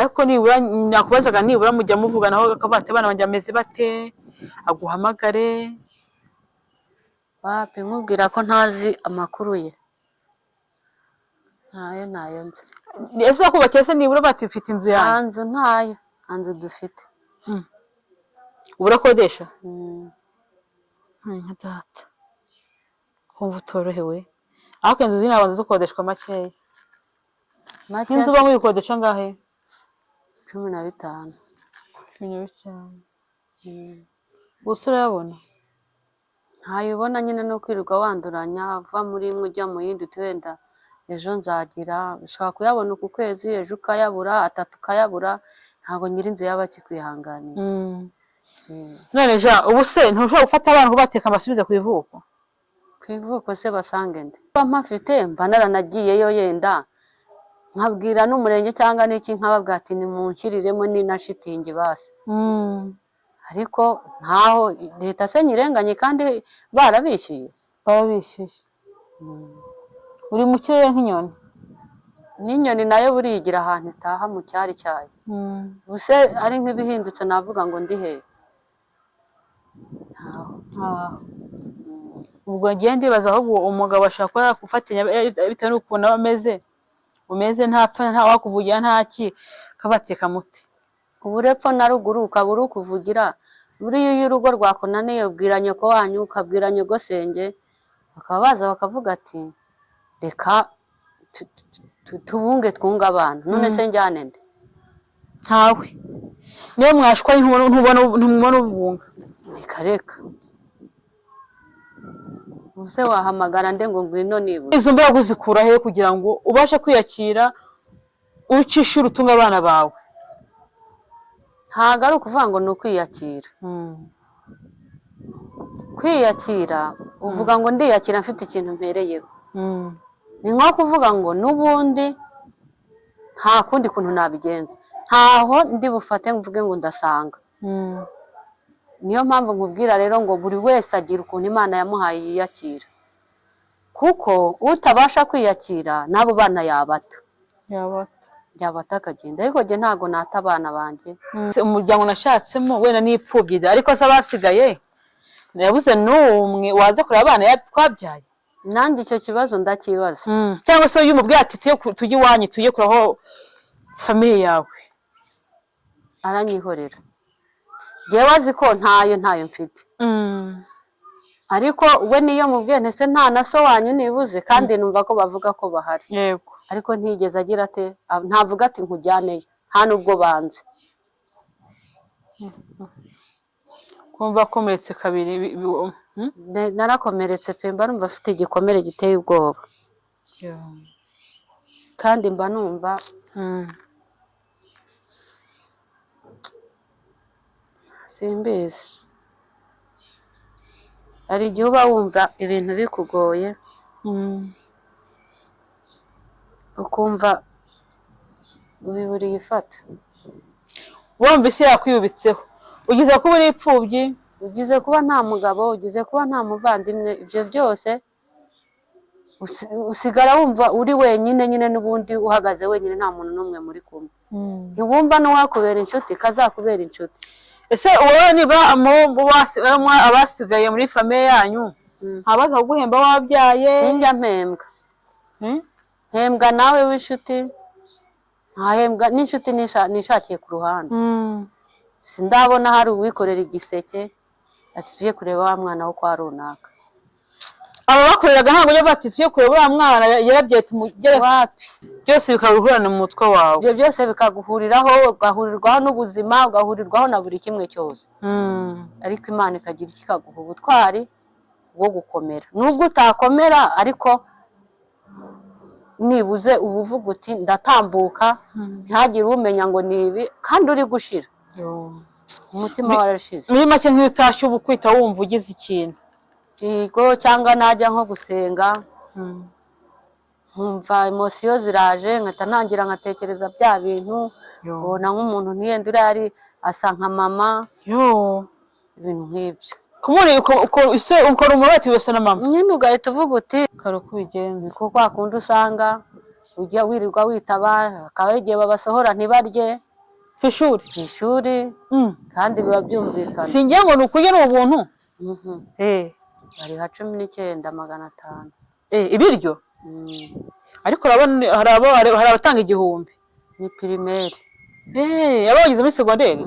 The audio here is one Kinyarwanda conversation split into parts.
Ariko nibura nakubazaga, nibura mujya muvuganaho, akavuga ati: "Abana banjye bameze bate?" Aguhamagare. Wapi, nkubwira ko ntazi amakuru ye, ntayo, ntayo nzi. Ese yakubakiye se nibura bati: "Mfite inzu Nta yanjye"? nzu, ntayo, nta nzu dufite. Ubu urakodesha? Mm. Nka data, kumva utorohewe, ariko inzu zinabanza zikodeshwa makeya. Make. Nk'inzu ubamo uyikodesha angahe? 15. 15. Gusa urayabona? Ntayo ubona nyine, no kwirirwa wanduranya, uva muri imwe ujya mu yindi, uti wenda ejo nzagira. Ushobora kuyabona uku kwezi, ejo ukayabura, atatu ukayabura. Ntabwo nyir'inzu yaba akikwihanganiye. None ja, ubu se ntushobora gufata abana kubateka ambasubize ku ivuko? Ku ivuko se basange nde? Kuba mpafite mba naranagiyeyo, yenda nkabwira n'umurenge cyangwa n'iki, nkababwira ati: "Nimunshyiriremo ni na shitingi basi." Ariko ntaho, leta se nyirenganye kandi barabishyuye? Baba bishyuye. Uri mu kirere nk'inyoni. N'inyoni nayo buriya igira ahantu itaha mu cyari cyayo. Ubuse ari nk'ibihindutse, navuga ngo ndi hehe? Ntaho. Ah. Ubwo ngiye ndibaza, ahubwo umugabo ashobora kuba yakufatanya bitewe n'ukuntu aba ameze, umeze ntapfa, nta wakuvugira, ntaki, kabateka muti. Ubu epfo na ruguru ukaba uri ukuvugira. Buriya iyo urugo rwakunaniye, ubwira nyoko wanyu, ukabwira nyogosenge, bakaba baza bakavuga ati: "Reka tubunge twunge abana." None se njyane nde? Ntawe. Niyo mwashwanye ntubona ubunga. Reka reka, ubuse wahamagara nde ngo ngwino nibura? Izo mbaraga uzikura he kugira ngo ubashe kwiyakira, uce ishuri, utunge abana bawe? Ntabwo ari ukuvuga ngo ni ukwiyakira. Kwiyakira, uvuga ngo ndiyakira mfite ikintu mpereyeho. Ni nko kuvuga ngo n'ubundi nta kundi kuntu nabigenza, ntaho ndi bufate mvuge ngo ndasanga. Niyo mpamvu nkubwira rero ngo buri wese agira ukuntu Imana yamuhaye yiyakira, kuko utabasha kwiyakira n'abo bana yabata. Yabata. Yabata akagenda, ariko njye ntabwo nata abana banjye. Umuryango nashatsemo wenda n'ipfubyi, ariko se abasigaye yabuze n'umwe waza kureba abana twabyaye? Nanjye icyo kibazo ndakibaza. Cyangwa se iyo umubwiye ati: "Tujye iwanyu, tujye kuraho famille yawe"? Aranyihorera. Njyewe azi ko ntayo, ntayo mfite. Ariko we niyo mubwiye ntese nta na so wanyu nibuze, kandi numva ko bavuga ko bahari. Ariko ntiyigeze agira ate, ntavuga ati nkujyaneyo, nta nubwo banze. Kumva akomeretse kabiri hmm? Narakomeretse pe, mba numva afite igikomere giteye ubwoba, kandi mba numva simbizi, hari igihe uba wumva ibintu bikugoye, ukumva ubiburiye ifata. Wumva isi yakwiyubitseho, ugize kuba uri imfubyi. Ugize kuba nta mugabo, ugize kuba nta muvandimwe, ibyo byose usigara wumva uri wenyine nyine, n'ubundi uhagaze wenyine, nta muntu n'umwe muri kumwe. Ntiwumva n'uwakubera inshuti kazakubera inshuti. Ese wowe niba abasigaye muri famille yanyu ntabaza kuguhemba wabyaye? Sinjya mpembwa. Mpembwa nawe w'inshuti, ntahembwa n'inshuti nishakiye ku ruhande. Sindabona hari uwikorera igiseke ati: "Tujye kureba wa mwana wo kwa runaka." Aba bakoreraga ntabwo bajya bati: "Tujye kureba uriya mwana yarabyaye, tumugere"? Wapi. Byose bikaba mu mutwe wawe. Ibyo byose bikaguhuriraho, ugahurirwaho n'ubuzima, ugahurirwaho na buri kimwe cyose. Ariko Imana ikagira icyo ikaguha, ubutwari bwo gukomera, nubwo utakomera, ariko nibuze uba uvuga uti: "Ndatambuka," ntihagire umenya ngo ni ibi, kandi uri gushira umutima warashize. Muri make, nk'iyo utashye uba ukwita wumva ugize ikintu? Yego, cyangwa najya nko gusenga nkumva émotions ziraje, nkahita ntangira nkatekereza bya bintu, ubona nk'umuntu ntiyenda uriya ari asa nka mama. Yo. Ibintu nk'ibyo. Kumuri ukora umubati wese na mama. Nyine ugahita uvuga uti kare uko ubigenza. Niko kwa kundi usanga ujya wirirwa witaba, hakaba igihe babasohora ntibarye. Ku ishuri? Ku ishuri. Kandi biba byumvikana. Singira ngo ni ukurya, ni ubuntu. Bariha 19,500. Ibiryo? Ariko urabona hari abatanga 1000. Ni primaire. Aba bageze muri segonderi?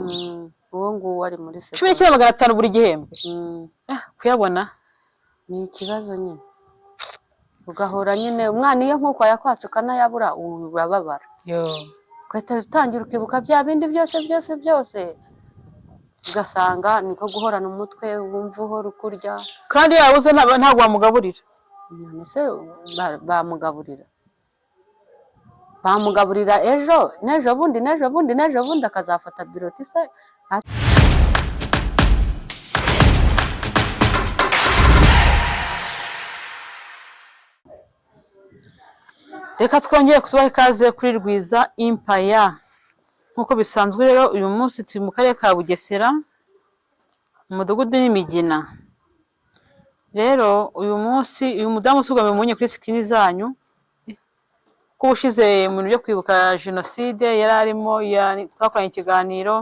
Uwo nguwo ari muri Cumi segonderi. n'icyenda magana atanu buri gihembwe? Mm. Ah, kuyabona Ni ikibazo nyine, ugahora nyine umwana iyo nk'uko yakwatse ukanayabura urababara. Yo. Ugahita utangira ukibuka bya bindi byose byose byose, ugasanga niko guhorana umutwe wumva uhora ukurya. Kandi yabuze ntabwo wamugaburira. None se bamugaburira ejo n'ejo bundi n'ejo bundi n'ejo bundi akazafata bulletin se? Reka twongere kutubaha ikaze kuri Rwiza Impaya. Nk'uko bisanzwe rero, uyu munsi turi mu karere ka Bugesera, mu mudugudu n'Imigina. Rero uyu munsi uyu mudamu usugamye mubonye kuri screen zanyu, ko ubushize mu bintu byo kwibuka jenoside yari arimo, twakoranye ikiganiro,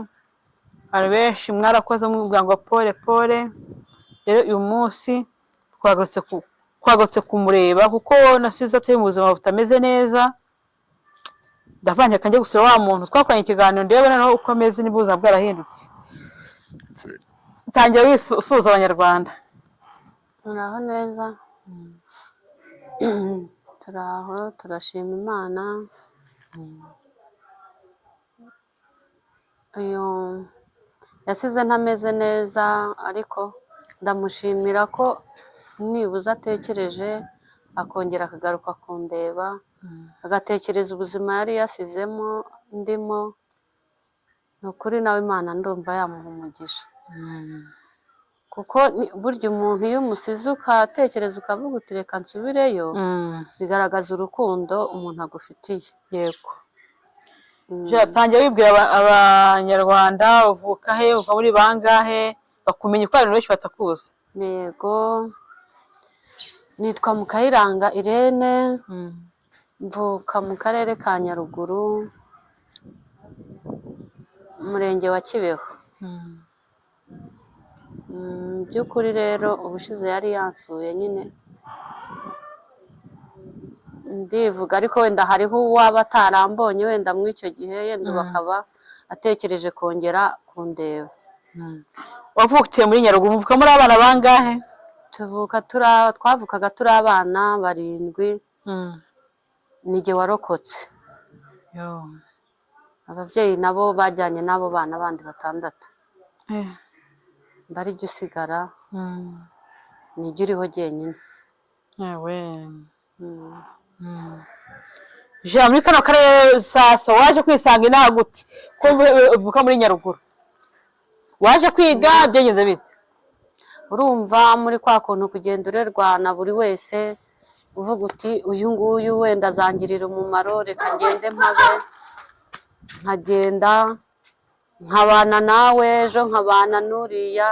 abantu benshi mwarakoze mubwira ngo pole pole. Rero uyu munsi twagarutse kumureba kuko nasize atari mu buzima butameze neza. Ndavuga nti reka njye gusura wa muntu twakoranye ikiganiro, ndebe noneho uko ameze, niba ubuzima bwarahindutse. Tangira usuhuza Abanyarwanda. Muraho neza, turaho, turashima Imana. Uyu yasize ntameze neza, ariko ndamushimira ko nibuze atekereje akongera akagaruka kundeba, agatekereza ubuzima yari yasizemo ndimo. Ni ukuri nawe Imana ndumva yamuha umugisha, kuko burya umuntu iyo umusize ukatekereza ukavuga uti reka nsubireyo, bigaragaza urukundo umuntu agufitiye. Yego. Tangira wibwira Abanyarwanda, uvuka he, uva muri bangahe, bakumenya uko abantu benshi batakuzi. Yego, nitwa Mukayiranga Irene, mvuka mu karere ka Nyaruguru, umurenge wa Kibeho. Mu by'ukuri rero ubushize yari yansuye nyine ndivuga, ariko wenda hariho uwaba atarambonye wenda muri icyo gihe, yenda ubu akaba atekereje kongera kundeba. Wavukiye muri Nyaruguru, muvuka muri abana bangahe? Tuvuka turi, twavukaga turi abana barindwi, nijye warokotse. Yo. Ababyeyi nabo bajyanye n'abo bana bandi batandatu, mba ari jye usigara, nijye uriho jyenyine. Ewe. Mm. Jean, muri kano karere sasa waje kwisanga inaha gute, ko uvuka muri Nyaruguru? Waje kwiga, byagenze bite? Urumva muri kwa kuntu kugenda urerwa na buri wese, uvuga uti uyu nguyu wenda azangirira umumaro, reka ngende mpabe, nkagenda nkabana nawe, ejo nkabana n'uriya,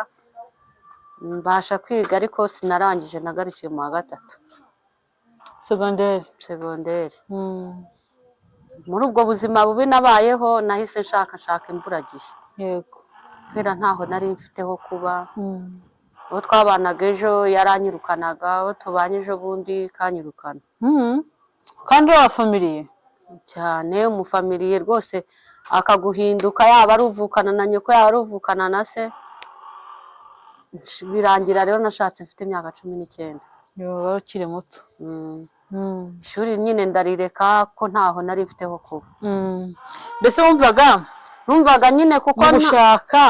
mbasha kwiga ariko sinarangije, nagarukiye mu wa gatatu. Segonderi? Segonderi. Muri ubwo buzima bubi nabayeho, nahise nshaka imburagihe, kubera ntaho nari mfite ho kuba. Uwo twabanaga ejo yaranyirukanaga, uwo tubanye ejo bundi kanyirukana. Kandi uri abafamiliye? Cyane, umufamiliye rwose akaguhinduka, yaba ari uvukana na nyoko, yaba ari uvukana na se. Birangira rero nashatse mfite imyaka 19. Yo, wari ukiri muto. Ishuri nyine ndarireka ko ntaho nari mfite ho kuba. Mbese wumvaga Numvaga nyine kuko mu gushaka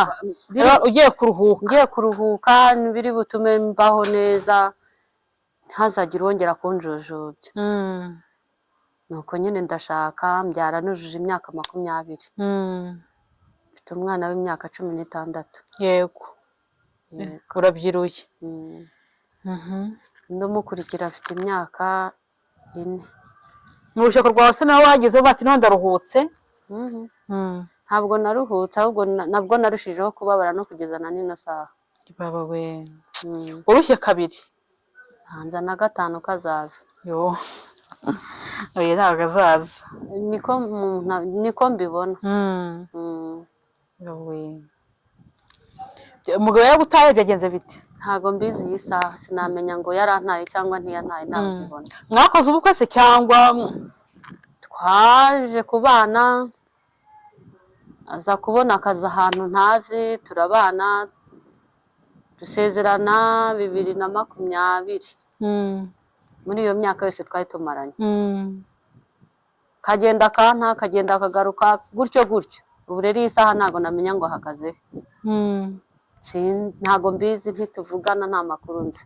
ugiye kuruhuka? Ngiye kuruhuka, biri butume mbaho neza, ntihazagire uwongera kunjujubya. Nuko nyine ndashaka, mbyara nujuje imyaka 20. Mfite umwana w'imyaka 16. Yego. Yego. Urabyiruye. Undi umukurikira afite imyaka 4. Mu rushako rwawe se nawe wageze bati naho ndaruhutse? Mhm. Ntabwo naruhutse, ahubwo nabwo narushijeho kubabara no kugeza na nino saha. Baba we! Urushye kabiri. Hanza na gatanu kazaza. Yo, oya, ntabwo azaza. Niko mbibona. Yowe. Umugabo yaragutaye, byagenze bite? Ntago mbizi iyi saha, sinamenya ngo yarantaye cyangwa ntiyantaye, ntabwo mbibona. Mwakoze ubukwe se cyangwa? Twaje kubana, aza kubona akazi ahantu ntazi, turabana, dusezerana 2020. Muri iyo myaka yose twari tumaranye, kagenda akanta, kagenda akagaruka, gutyo gutyo. Ubu rero iyi saha ntabwo namenya ngo ahagaze he. Ntago mbizi, ntituvugana, nta makuru nzi.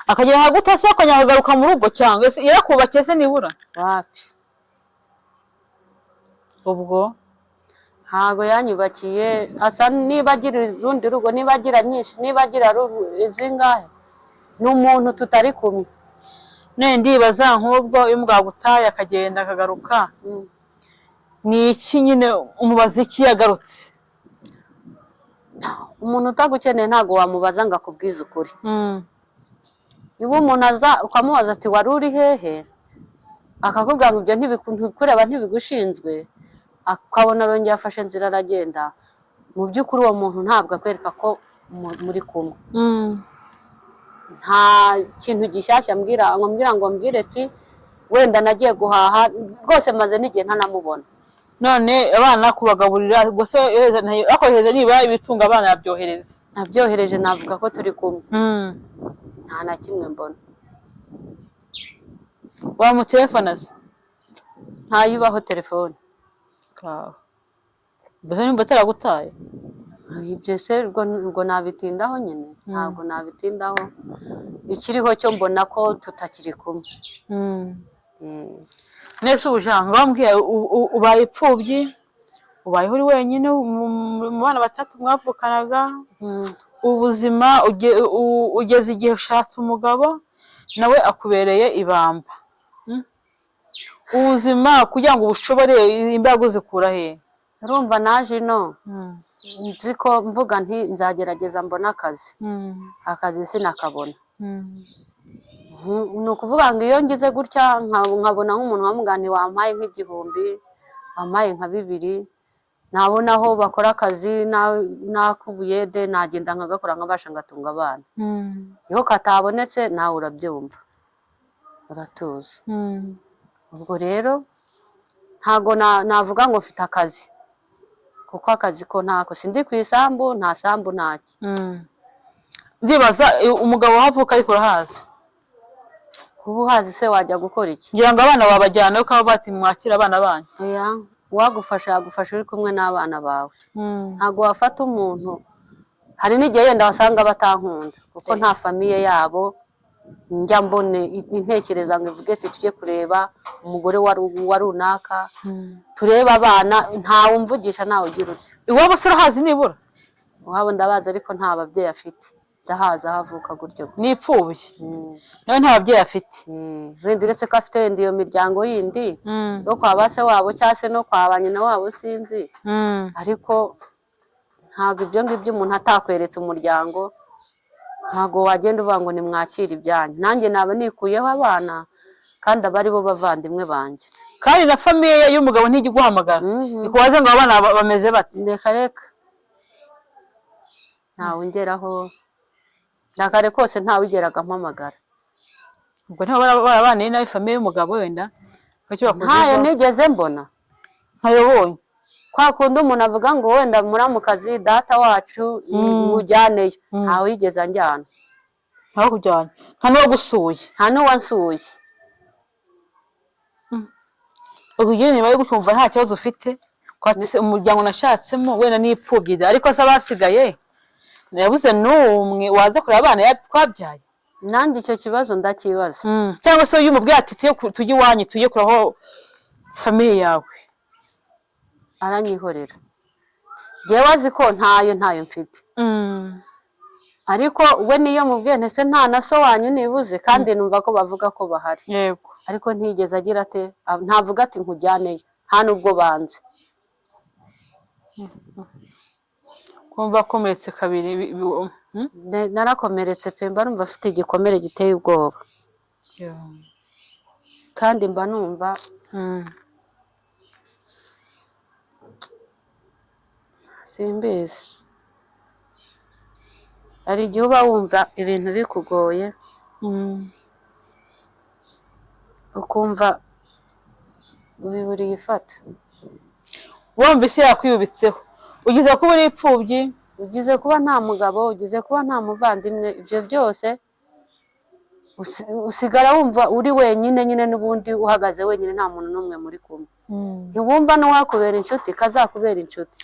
Akagera hagute se, akongera akagaruka mu rugo, cyangwa se yarakubakiye se nibura? Wapi. Ubwo Ntago yanyubakiye. Asa niba agira urundi rugo, niba agira nyinshi, niba agira zingahe, ni umuntu tutari kumwe. None ndibaza, nk'ubwo iyo umugabo agutaye akagenda akagaruka, ni iki nyine umubaza iki yagarutse? Umuntu utagukeneye ntago wamubaza ngo akubwize ukuri. Niba umuntu aza ukamubaza ati: "Wari uri hehe?" akakubwira ngo ibyo ntibikureba, ntibigushinzwe, akabona arongeye afashe inzira aragenda, mu by'ukuri uwo muntu ntabwo akwereka ko muri kumwe. Nta kintu gishyashya mbwira ngo mbwire ati wenda nagiye guhaha. Rwose maze n'igihe ntanamubona. None abana kubagaburira ubwo se akohereza nibura ibitunga abana, yabyohereza? Nabyohereje navuga ko turi kumwe. Nta na kimwe mbona. Wamutelefona se? Ntayibaho telefone. Kawe mbese nimba ataragutaye? Ibyo se ubwo nabitindaho nyine? Ntabwo nabitindaho. Ikiriho cyo mbona ko tutakiri kumwe. Nese ubu Jean, bambwiye ubaye imfubyi, ubayeho uri wenyine mu bana batatu mwavukanaga. Ubuzima ugeze igihe ushatse umugabo, nawe akubereye ibamba. Ubuzima kugira ngo ubushobore, imbaraga uzikura he? Urumva naje ino nzi ko mvuga nti nzagerageza mbone akazi. Akazi sinakabona. Ni ukuvuga ngo iyo ngize gutya nkabona nk'umuntu wamubwira nti wampaye nk'igihumbi, wampaye nka bibiri, nabona aho bakora akazi n'ak'ubuyede nagenda nkagakora, nkabasha ngatunga abana. Iyo katabonetse, nawe urabyumva, uratuza. Ubwo rero ntago navuga ngo mfite akazi, kuko akazi ko ntako. Sindi ku isambu, nta sambu, ntaki. Ndibaza umugabo wahavuka, ariko urahazi? Kuba uhazi se wajya gukora iki? Ngira ngo abana babajyana, ukaba bati mwakire abana banyu. Oya, uwagufasha yagufasha uri kumwe n'abana bawe. Ntabwo wafata umuntu. Hari n'igihe yenda wasanga batankunda, kuko nta famille yabo njya mbone intekereza ngo ivuge ati tujye kureba umugore wa runaka, turebe abana. Ntawe umvugisha, ntawe ugira uti. Iwabo se urahazi nibura? Iwabo ndabazi, ariko nta babyeyi afite. Ndahazi aho avuka gutyo gusa. Ni imfubyi? Nawe nta babyeyi afite? Wenda uretse ko afite wenda iyo miryango yindi yo kwa ba se wabo cyangwa se no kwa ba nyina wabo, sinzi. Ariko ntabwo ibyo ngibyo, umuntu atakweretse umuryango, ntabwo wagenda uvuga ngo nimwakire ibyanyu. Nanjye naba nikuyeho abana, kandi aba ari bo bavandimwe banjye. Kandi na famille y'umugabo ntijya iguhamagara ikubaze ngo abana bameze bate? Reka reka, ntawe ungeraho na kare kose, ntawigeraga ampamagara. Ubwo ntiba barabaniye nabi famille y'umugabo wenda? Icyo Ntayo bakugezaho nigeze mbona. Ntayobonye? Kwa kundi umuntu avuga ngo wenda muramukazi, data wacu, mujyaneyo. Ntawe wigeze anjyana. Ntawe kujyana, nta n'uwagusuye? Nta n'uwansuye. Ubwo iyo nyuma yo gukumva nta kibazo ufite, kwati se umuryango nashatsemo wenda n'ipfubyi da, ariko se abasigaye yabuze n'umwe waza kureba abana twabyaye? Nanjye icyo kibazo ndakibaza. Cyangwa se iyo umubwiye ati tujye iwanyu, tujye kuraho famille yawe? Aranyihorera. Njyewe azi ko ntayo mfite, ariko we niyo mubwiye ntese nta na so wanyu nibuze, kandi numva ko bavuga ko bahari. Ariko ntiyigeze agira ate, ntavuga ati nkujyaneyo, nta n'ubwo banze. Kumva akomeretse kabiri hmm? Narakomeretse pe, mba numva afite igikomere giteye ubwoba, kandi mba numva. Simbizi, hari igihe uba wumva ibintu bikugoye, ukumva ubiburiye ifata. Wumva isi yakwiyubitseho, ugize kuba uri imfubyi. Ugize kuba nta mugabo, ugize kuba nta muvandimwe, ibyo byose usigara wumva uri wenyine nyine, n'ubundi uhagaze wenyine, nta muntu n'umwe muri kumwe, ntiwumva n'uwakubera inshuti kazakubera inshuti.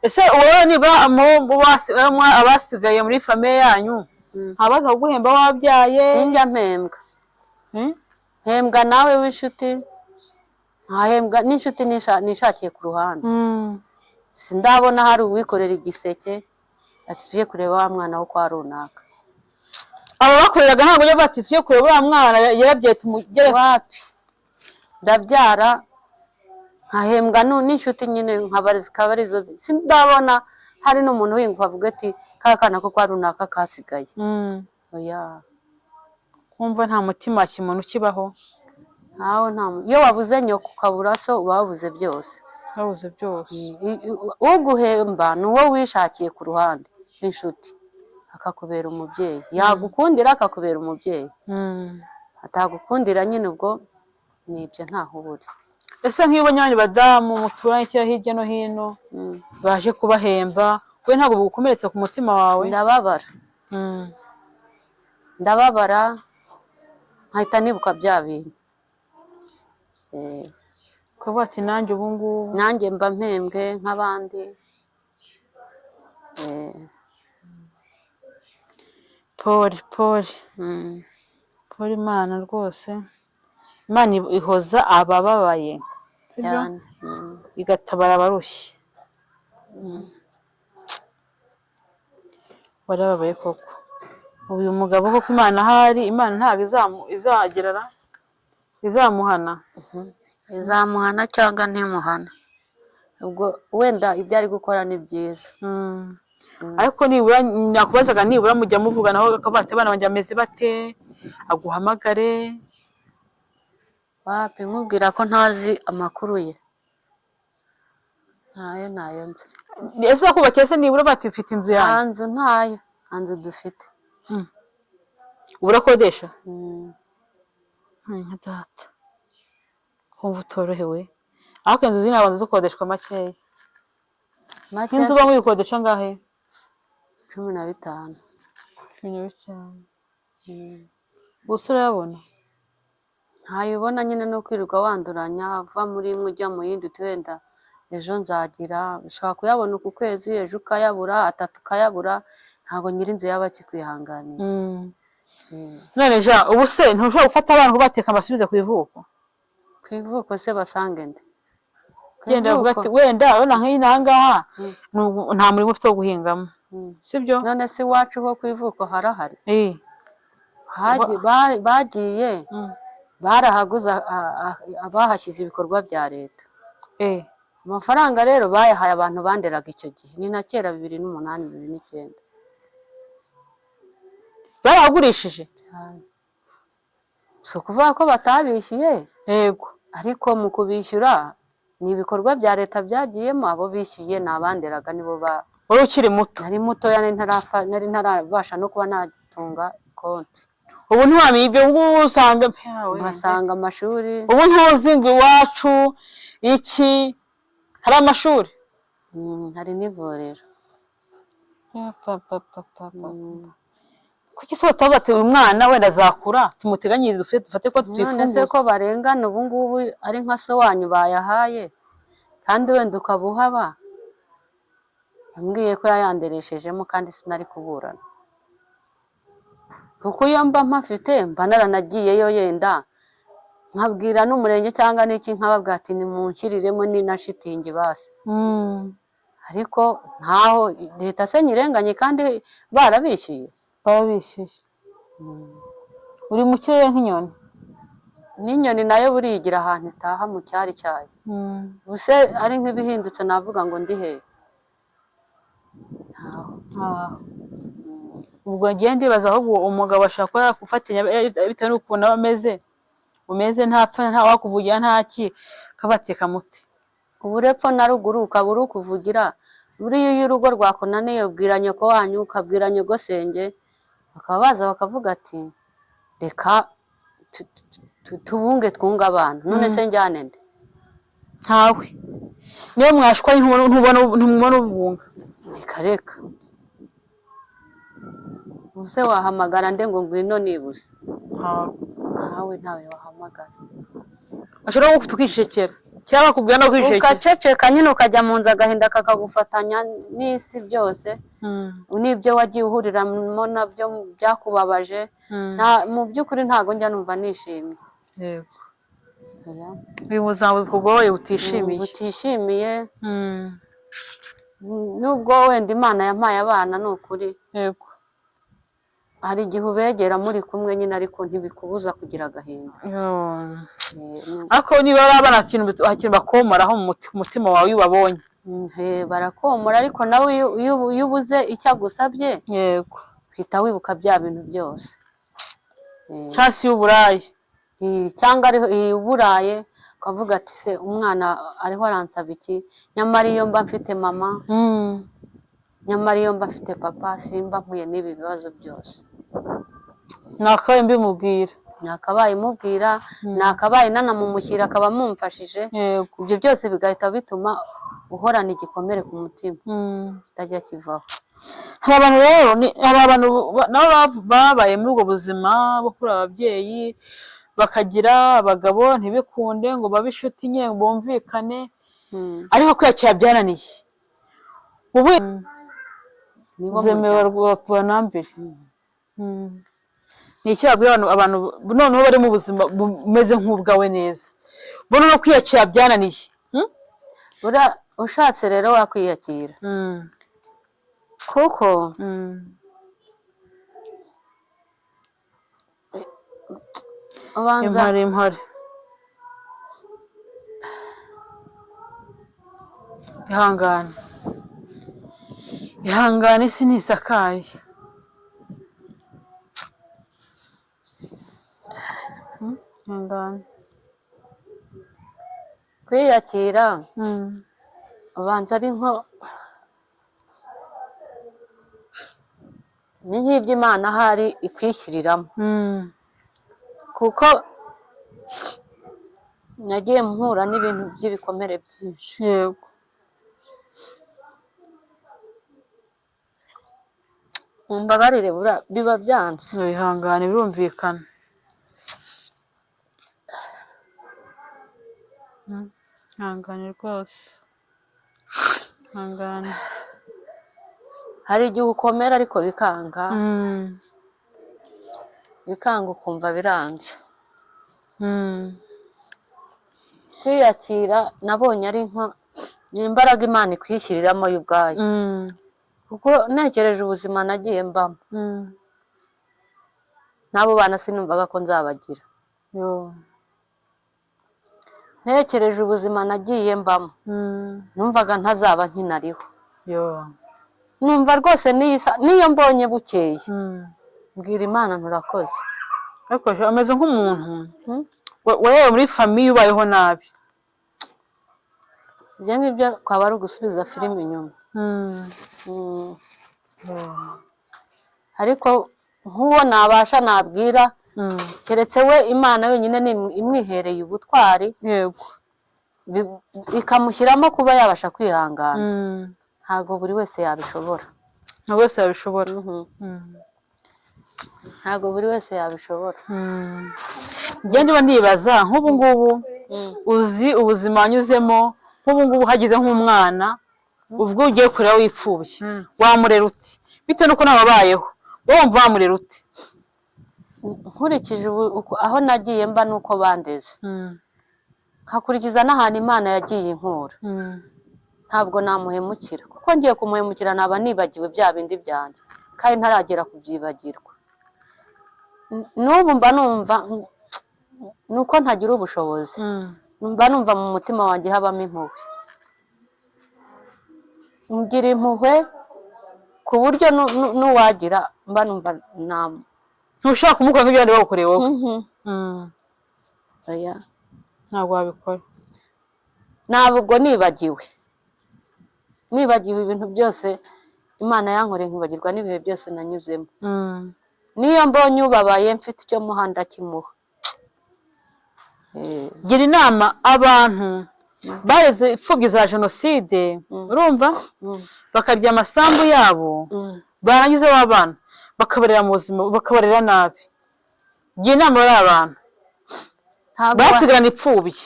Ese wowe niba abasigaye muri famille yanyu ntabaza kuguhemba wabyaye? Sinjya mpembwa. Mpembwa nawe w'inshuti, ntahembwa n'inshuti nishakiye ku ruhande. Sindabona hari uwikorera igiseke ati: "Tujye kureba wa mwana wo kwa runaka." Aba bakoreraga ntabwo ujya bati: "Tujye kureba uriya mwana yarabyaye, tumugere"? Wapi, ndabyara nkahembwa n'inshuti nyine, nkabari zikaba arizo. Sindabona hari n'umuntu winguka avuga ati: "Ka kana ko kwa runaka kasigaye." Oya. Kumva nta mutima wa kimuntu ukibaho. Ntawe, nta iyo wabuze nyoko ukabura so, uba wabuze byose. Babuze byose. Uguhemba ni uwo wishakiye ku ruhande w'inshuti, akakubera umubyeyi, yagukundira akakubera umubyeyi, atagukundira nyine ubwo ni ibyo, ntaho uba uri. Ese nk'iyo ubonye abandi badamu muturanye cyangwa hirya no hino baje kubahemba, we ntabwo bugukomeretsa ku mutima wawe? Ndababara. Ndababara nkahita nibuka bya bintu. Ukavuga ati: "Nanjye ubu ngubu nanjye mba mpembwe nk'abandi." Pole, pole. Pole. Imana rwose, Imana ihoza abababaye, sibyo? Cyane. Igatabara abarushye. Warababaye koko. Uyu mugabo koko, Imana ahari, Imana ntabwo izagerara izamuhana. Izamuhana cyangwa ntimuhana, ubwo wenda ibyo ari gukora ni byiza. Ariko nibura nakubazaga, nibura mujya muvuganaho, akavuga ati: "Abana banjye bameze bate?" Aguhamagare. Wapi, nkubwira ko ntazi amakuru ye, ntayo, ntayo nzi. Ese bakubakiye se nibura, bati: "Mfite inzu Nta yanjye"? nzu, ntayo, nta nzu dufite. Ubu urakodesha? Mm. Nka data, kumva utorohewe, ariko inzu z'inabanza zikodeshwa makeya. Make. Nk'inzu ubamo uyikodesha angahe? 15. 15. Gusa urayabona? Ntayo ubona nyine, no kwirirwa wanduranya, uva muri imwe ujya mu yindi, uti wenda ejo nzagira. Ushobora kuyabona uku kwezi, ejo ukayabura, atatu ukayabura, ntabwo nyir'inzu yaba akikwihanganiye. None ja, ubu se ntushobora gufata abana kubateka mbasubize ku ivuko? Ku ivuko se basange nde? Ku Genda bavuga ivuko? ati wenda urabona nk'iyi n'ahangaha nta murimo ufite wo guhingamo, sibyo? None se iwacu ho ku ivuko harahari? Eh. Bagiye barahaguze, abahashyize ibikorwa bya leta. Amafaranga rero bayahaye abantu banderaga icyo gihe, ni na kera, 2008, 2009. Barahagurishije? Si ukuvuga ko batabishyuye, ariko mu kubishyura ni ibikorwa bya leta byagiyemo. Abo bishyuye ni abanderaga, nibo ba Wari ukiri muto. Nari mutoya, nari ntarabasha no kuba natunga konti. Ubu ntiwamenya ibyo ngubu, usanga Uhasanga amashuri. Ubu ntuzi ngo iwacu iki hari amashuri? Hari n'ivuriro. Pa, pa, pa, pa, pa. Kuki se batavuga uyu mwana wenda azakura, tumuteganyirize, dufate dufate ko None se twifunguza? ko barengana ubu ngubu, ari nka so wanyu bayahaye kandi wenda ukaba uhaba. Yambwiye ko yayandereshejemo kandi sinari kuburana, kuko iyo mba mpafite mba naranagiyeyo, yenda nkabwira n'umurenge cyangwa n'iki, nkababwira ati: "Nimunshyiriremo ni na shitingi basi." Ariko ntaho, leta se nyirenganye kandi barabishyuye? Barabishyuye, uri mu kirere nk'inyoni. N'inyoni nayo buriya igira ahantu itaha mu cyari cyayo. Ubuse ari nk'ibihindutse navuga ngo ndi hehe? Ntaho. Ah. Ubwo ngiye ndibaza, ahubwo umugabo ashobora kuba yakufatanya bitewe n'ukuntu aba ameze, umeze ntapfa, nta wakuvugira, ntaki kabateka muti. Ubu epfo na ruguru ukaba uri ukuvugira. Buriya iyo urugo rwakunaniye ubwira nyoko wanyu, ukabwira nyogosenge, bakaba baza bakavuga ati reka tubunge twunge abana. None se njyane nde? Ntawe. Niyo mwashwanye ntubona ubunga. Reka reka, ubuse wahamagara nde ngo ngwino nibuze? Ntawe. Ntawe, ntawe wahamagara. Ashobora no tukicecekera cyangwa bakubwira no kwicecekera. Ukaceceka nyine, ukajya mu nzu, agahinda kakagufatanya n'isi byose n'ibyo wagiye uhuriramo nabyo byakubabaje. Mu by'ukuri ntabwo njya numva nishimye. Yego. Oya. Uyu buzima bukugoye butishimiye. Butishimiye. Nubwo wenda Imana yampaye abana, ni ukuri hari igihe ubegera muri kumwe nyine, ariko ntibikubuza kugira agahinda. Yo. Eh, Ariko niba ari abana, hari ikintu bakomoraho mu mutima wawe iyo ubabonye. Barakomora, ariko nawe iyo ubuze icyo agusabye, uhita wibuka bya bintu byose. Cyangwa se y'uburaya. Cyangwa ariho uburaye, ukavuga ati se umwana ariho aransaba iki? Nyamara iyo mba mfite mama, nyamara iyo mba mfite papa, simba mpuye n'ibi bibazo byose. Nakabaye mbimubwira. Nakabaye mubwira, nakabaye nanamumushyira akaba amumfashije. Ibyo byose bigahita bituma uhorana igikomere ku mutima kitajya kivaho. Hari abantu rero, hari abantu nabo babaye muri ubwo buzima bwo kubura ababyeyi, bakagira abagabo ntibikunde ngo babe inshuti nyine ngo bumvikane, ariko kwiyakira byananiye ubu. Nibo zemewe muryango. Kubanambere ni icyo babwira abantu noneho bari mu buzima bumeze nk'ubwawe neza, bo no kwiyakira byananiye. Buriya ushatse rero wakwiyakira, kuko ubanza Impare impare, ihangane ihangane, isi ntisakaye. Ihangane. Kwiyakira ubanza ari nko ni nk'ibyo Imana ahari ikwishyiriramo, kuko nagiye mpura n'ibintu by'ibikomere byinshi. Mumbabarire, biba byanze. Ihangane, birumvikana. Ihangane rwose, ihangane. Hari igihe ukomera ariko bikanga, bikanga, ukumva biranze. Kwiyakira nabonye ari nko ni imbaraga Imana ikwishyiriramo yo ubwayo, kuko ntekereje ubuzima nagiye mbamo n'abo bana, sinumvaga ko nzabagira. Yo. Ntekereje ubuzima nagiye mbamo, numvaga ntazaba nkinariho. Yo. Numva rwose n'iyo mbonye bukeye, mbwira Imana nturakoze. Ariko ameze nk'umuntu warewe muri famille ubayeho nabi. Ibyo ngibyo kwaba ari ugusubiza filime inyuma. Yo. Ariko nk'uwo nabasha nabwira, keretse we Imana yonyine ni imwihereye ubutwari, ikamushyiramo kuba yabasha kwihangana. Ntabwo buri wese yabishobora. Ntabwo wese yabishobora. Ntabwo buri wese yabishobora. Njye ndiba nibaza nk'ubu ngubu, uzi ubuzima wanyuzemo, nk'ubu ngubu hagize nk'umwana ubwo ugiye kureba wipfubye, wamurera ute bitewe n'uko nawe wabayeho? Wowe wumva wamurera ute? Nkurikije aho nagiye mba n'uko bandeze, nkakurikiza n'ahantu Imana yagiye inkura, ntabwo namuhemukira, kuko ngiye kumuhemukira naba nibagiwe bya bindi byanjye kandi ntaragera kubyibagirwa. N'ubu mba numva ni uko ntagira ubushobozi, mba numva mu mutima wanjye habamo impuhwe, ngira impuhwe ku buryo n'uwagira mba numva Ntushaka kumukora nk'ibyo abandi bagukoreye wowe. Oya. Ntabwo wabikora. Ntabwo nibagiwe. Nibagiwe ibintu byose Imana yankoreye, nkibagirwa n'ibihe byose nanyuzemo. Niyo mbonye ubabaye mfite icyo muha, ndakimuha. Gira inama abantu bareze imfubyi za jenoside, urumva, bakarya amasambu yabo, barangiza b'abana bakabarera mu buzima, bakabarera nabi. Gira inama bariya abantu basigarana imfubyi.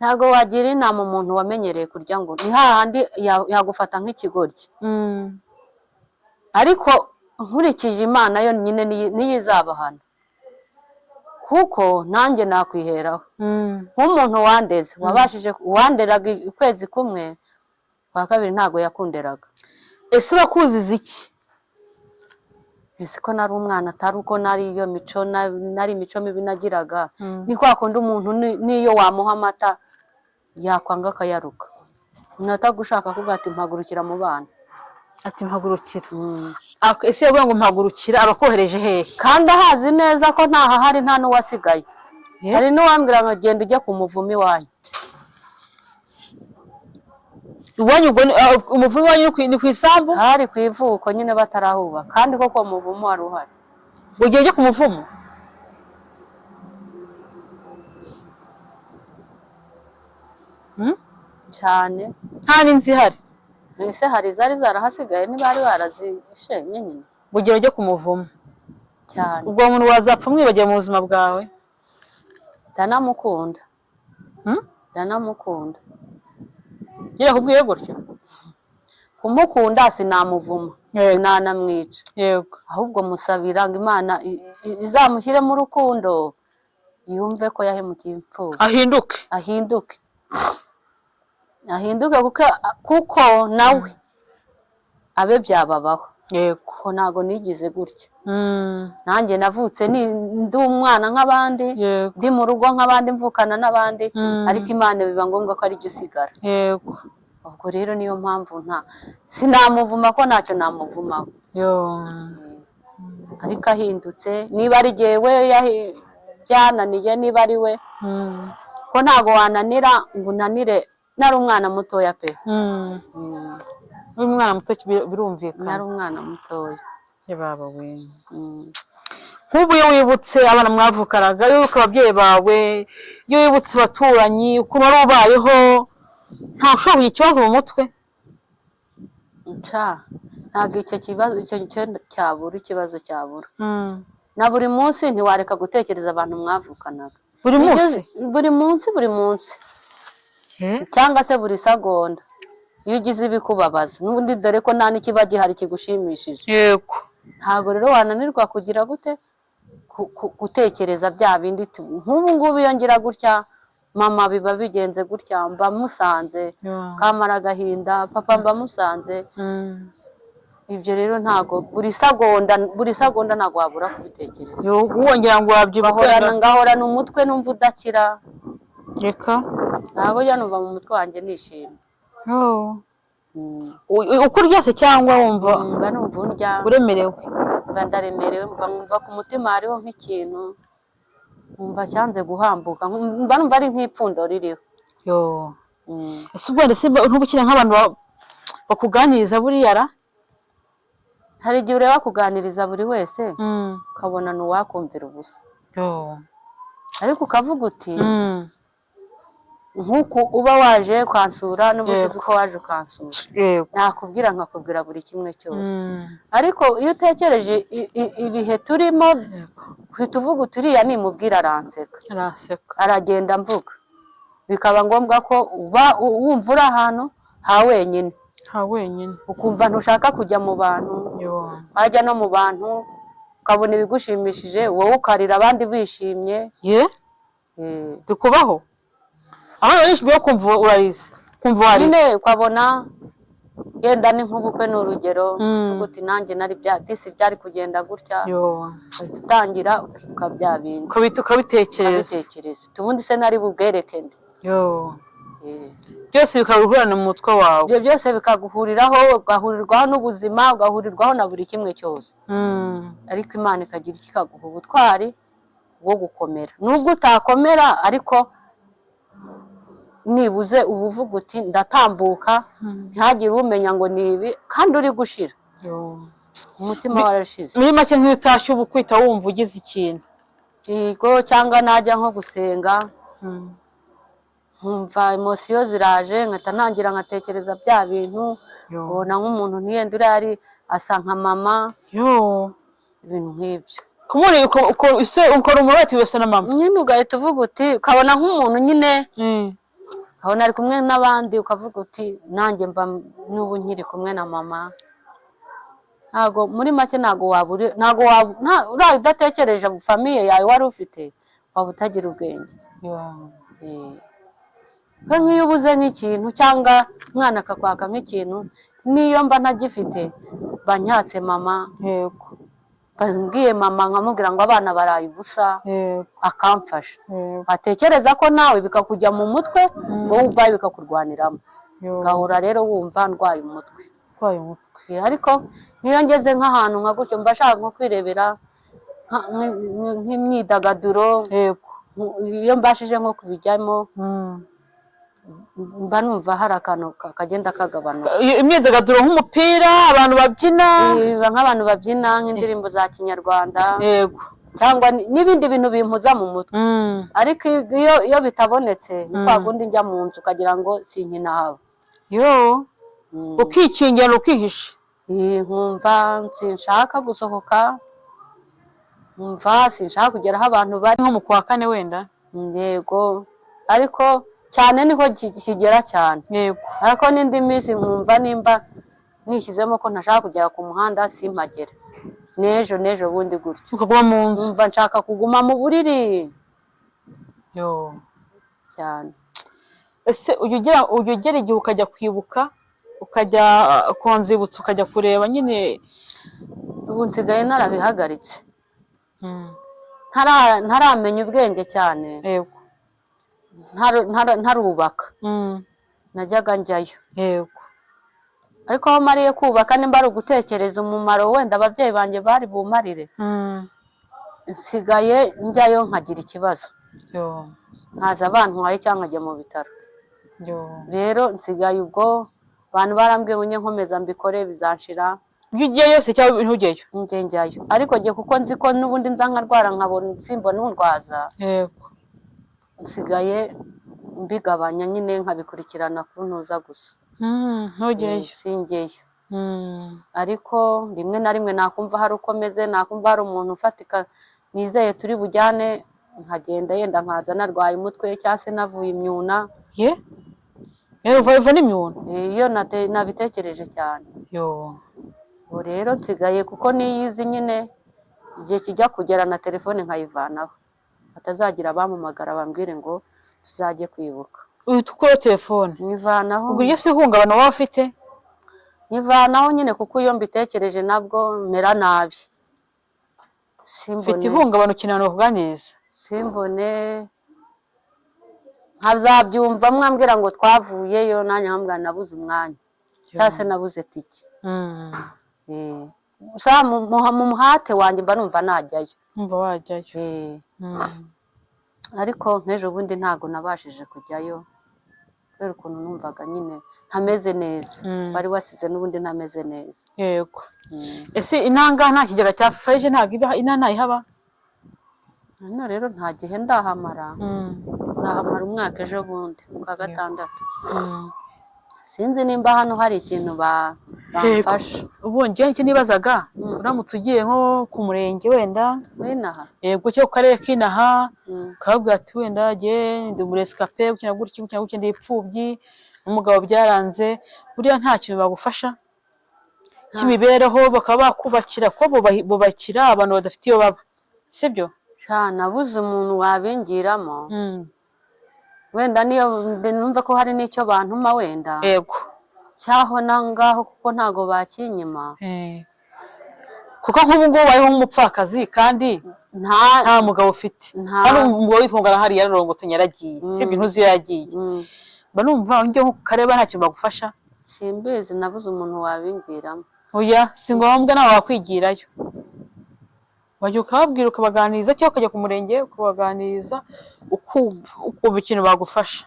Ntabwo wagira inama umuntu wamenyereye kurya, ngo ni hahandi yagufata nk'ikigoryi. Ariko nkurikije Imana yo nyine niyo izabahana, kuko nanjye nakwiheraho nk'umuntu wandeze, wabashije wanderaga ukwezi kumwe kwa kabiri ntabwo yakunderaga. Ese bakuziza iki? Ese ko nari umwana, atari uko nari iyo mico nari imico mibi nagiraga. Ni kwa kundi umuntu n'iyo wamuha amata yakwanga akayaruka, umuntu atagushaka kuvuga ati: "Mpagurukira mu bana." Ati: "Mpagurukira." Ese yavuga ngo mpagurukira, aba akohereje hehe? Kandi ahazi neza ko ntahahari, nta n'uwasigaye. Hari n'uwambwira ngo: "Genda ujye ku muvumo iwanyu." Iwanyu ubwo umuvumo iwanyu ni ku isambu? Hari ku ivuko nyine batarahubaka, kandi koko uwo muvumo wari uhari. Ugiye ujye ku muvumo? Cyane. Nta n'inzu ihari? Ese hari izari zarahasigaye? Ntibari barazishenye nyine. Ngo ugiye ujye ku muvumo? Cyane. Ubwo uwo muntu wazapfa umwibagiwe mu buzima bwawe? Ndanamukunda. Hmm? Ndanamukunda. Yarakubwiye gutyo? Kumukunda sinamuvuma, sinanamwica. Ahubwo musabira ngo Imana izamushyire mu rukundo, yumve ko yahemukiye imfubyi. Ahinduke. Ahinduke, ahinduke, kuko nawe abe byababaho. Ko ntago nigize gutya. Nanjye navutse ndi umwana nk'abandi, ndi mu rugo nk'abandi, mvukana n'abandi, ariko Imana biba ngombwa ko ari jye usigara. Ubwo rero niyo mpamvu nta sinamuvuma, ko ntacyo namuvumaho. Yo. Ariko ahindutse, niba ari jyewe byananiye, niba ari we, ko ntago wananira ngo unanire, nari umwana mutoya pe. Uri umwana muto, birumvikana. Nari umwana mutoya. Ye baba we! Mm. Nk'ubu iyo wibutse abana mwavukanaga, iyo wibuka ababyeyi bawe, iyo wibutse abaturanyi ukuntu wari ubayeho, ntawe ushobora kugira ikibazo mu mutwe? Nca ntabwo icyo kibazo icyo cyo cyabura, ikibazo cyabura. Na buri munsi ntiwareka gutekereza abantu mwavukanaga. Buri munsi? Buri munsi, buri munsi, cyangwa se buri segonda, iyo ugize ibikubabaza n'ubundi, dore ko nta n'ikiba gihari kigushimishije. Ntabwo rero wananirwa kugira gute gutekereza bya bindi nk'ubu ngubu iyo ngira gutya mama biba bigenze gutya, mba musanze, kamara agahinda papa mba musanze. Ibyo rero ntabwo buri segonda, buri segonda ntabwo wabura kubitekereza. Yo, wongera ngo wabyibuka. Ngahorana umutwe numva udakira. Reka. Ntabwo njya numva mu mutwe wanjye nishimye. Oh. Uko urya se cyangwa wumva Mba numva undya. uremerewe? Mba ndaremerewe, mba nkumva ku mutima hariho nk'ikintu, nkumva cyanze guhambuka, mba numva ari nk'ipfundo ririho. Yo. Ese ubwo ndetse ntuba ukina nk'abantu bakuganiriza buriya ra? Hari igihe ureba kuganiriza buri wese, ukabona ni uwakumvira ubusa. Yo. Ariko ukavuga uti nk'uku uba waje ukansura n'ubushize, uko waje ukansura, nakubwira nkakubwira buri kimwe cyose. Ariko iyo utekereje ibihe turimo, uhita uvuga uti: "Uriya nimubwira aranseka." Araseka. Aragenda mvuga, bikaba ngombwa ko uba wumva uri ahantu ha wenyine. Ha wenyine. Ukumva ntushaka kujya mu bantu. Yo. Wajya no mu bantu ukabona ibigushimishije, wowe ukarira abandi bishimye. Ye? Bikubaho? Abana benshi bo kumva urarize, kumva warize. Nyine ukabona yenda ni nk'ubukwe, ni urugero, uvuga uti: "Nanjye nari bya disi byari kugenda gutya." Yo. Uhita utangira ukibuka bya bindi. Ukabita ukabitekereza. Ukabitekereza, ubundi se nari bubwereke nde? Yo. Byose bikaguhurana mu mutwe wawe. Ibyo byose bikaguhuriraho, ugahurirwaho n'ubuzima, ugahurirwaho na buri kimwe cyose. Ariko Imana ikagira icyo ikaguha, ubutwari bwo gukomera, nubwo utakomera, ariko Nibuze uba uvuga uti ndatambuka, ntihagire umenya ngo ni ibi, kandi uri gushira. Yo. Umutima warashize. Muri make, nk'iyo utashye uba ukwita wumva ugize ikintu. Yego, cyangwa najya nko gusenga, nkumva émotions ziraje, nkahita ntangira nkatekereza bya bintu. Yo. Ubona nk'umuntu ntiyenda uriya ari asa nka mama. Yo. Ibintu nk'ibyo. Kumureba ukora umuroti wese na mama. Nyine ugahita uvuga uti, ukabona nk'umuntu nyine, ukabona ari kumwe n'abandi, ukavuga uti nanjye mba n'ubu nkiri kumwe na mama. Ntago, muri make, ntago waba uri, ntago waba uraye udatekereje famille yawe wari ufite, waba utagira ubwenge. Yo. Nko nk'iyo ubuze nk'ikintu cyangwa umwana akakwaka nk'ikintu, n'iyo mba ntagifite mba nyatse mama. Mba mbwiye mama, nkamubwira ngo abana baraye ubusa, akamfasha. Watekereza ko nawe bikakujya mu mutwe, wowe ubwawe bikakurwaniramo. Yo. Ugahora rero wumva ndwaye umutwe. Urwaye umutwe. Ariko nk'iyo ngeze nk'ahantu nka gutyo, mba nshaka nko kwirebera nk'imyidagaduro. Iyo mbashije nko kubijyamo, mba numva hari akantu kagenda kagabanuka. Imyidagaduro nk'umupira, abantu babyina. Nk'abantu babyina nk'indirimbo za kinyarwanda, cyangwa n'ibindi bintu bimpuza mu mutwe. Ariko iyo bitabonetse, ni kwa kundi njya mu nzu ukagira ngo sinkinahaba. Yo, ukikingira, ukihisha. Nkumva sinshaka gusohoka, nkumva sinshaka kugera aho abantu bari. Nko mu kwa kane wenda. Yego, ariko cyane niho kigera cyane. Ariko n'indi minsi nkumva nimba nishyizemo ko ntashaka kugera ku muhanda, simpagere, n'ejo n'ejo bundi gutyo. Ukaguma mu nzu. Nkumva nshaka kuguma mu buriri. Yo. Cyane. Ese ujya ugera igihe ukajya kwibuka, ukajya ku nzibutso, ukajya kureba nyine? Ubu nsigaye narabihagaritse. Ntaramenya ubwenge cyane, ntarubaka, najyaga njyayo. Ariko aho mariye kubaka, nimba ari ugutekereza umumaro wenda ababyeyi banjye bari bumarire, nsigaye njyayo nkagira ikibazo. Yo. Nkaza bantwaye cyangwa nkajya mu bitaro. Yo. Rero nsigaye ubwo abantu barambwiye ngo njye nkomeza mbikore, bizanshira. Iyo ugiye yose cyangwa ntujyeyo? Njye njyayo, ariko njye kuko nzi ko n'ubundi nza nkarwara, nkabona simbona undwaza, nsigaye mbigabanya nyine, nkabikurikirana ku ntuza gusa. Ntujyeyo. Sinjyeyo. Ariko rimwe na rimwe nakumva hari uko meze, nakumva hari umuntu ufatika nizeye turi bujyane, nkagenda, yenda nkaza narwaye umutwe cyangwa se navuye imyuna. Ye, uva iva n'imyuna? Iyo nabitekereje cyane. Yo. Ubu rero nsigaye kuko niyizi nyine, igihe kijya kugera na telefone nkayivanaho, hatazagira abampamagara bambwire ngo tuzajye kwibuka. Uhita ukuraho telefone? Nyivanaho. Ubwo iryo si ihungabana waba ufite? Nyivanaho nyine, kuko iyo mbitekereje nabwo mera nabi. Ufite Simbone. ihungabana, ukeneye kuganiriza. Simbone, nkazabyumva mwambwira ngo twavuyeyo, nanjye nkambwira nabuze umwanya cyangwa se nabuze tike. Gusa mu muhate wanjye mba numva najyayo. Numva wajyayo. Ariko nk'ejo bundi ntabwo nabashije kujyayo kubera ukuntu numvaga nyine ntameze neza. Wari wasize n'ubundi ntameze neza. Ese inanga nta kigega cya FARG ntabwo iba ina ntayihaba? Hano rero nta gihe ndahamara. Nzahamara umwaka ejo bundi mu kwa gatandatu. Sinzi nimba hano hari ikintu bamfasha. Ubu njyewe icyo nibazaga, uramutse ugiye nko ku murenge wenda, W'inaha? Yego, cyo ku karere k'inaha, ukababwira ati wenda jye ndi umurescapé, gutya na gutya, gutya na gutya, ndi imfubyi, umugabo byaranze, buriya nta kintu bagufasha cy'imibereho, bakaba bakubakira, ko bubakira abantu badafite iyo baba, sibyo? Sha, nabuze umuntu wabingiramo. Wenda niyo numva ko hari n'icyo bantuma wenda, cyaho na ngaho, kuko ntago bakinyima. Kuko nk'ubu ngubu bariho nk'umupfakazi kandi nta nta mugabo ufite. Nta. Kandi umugabo witwa ngo arahari, yararongotse, yaragiye, sibyo? Ntuzi iyo yagiye. Mba numva njye nko ku karere nta kintu bagufasha. Simbizi, nabuze umuntu wabingiramo. Oya, si ngombwa, nawe wakwigirayo, wajya ukababwira, ukabaganiriza, cyangwa ukajya ku murenge ukabaganiriza, ukumva ikintu bagufasha.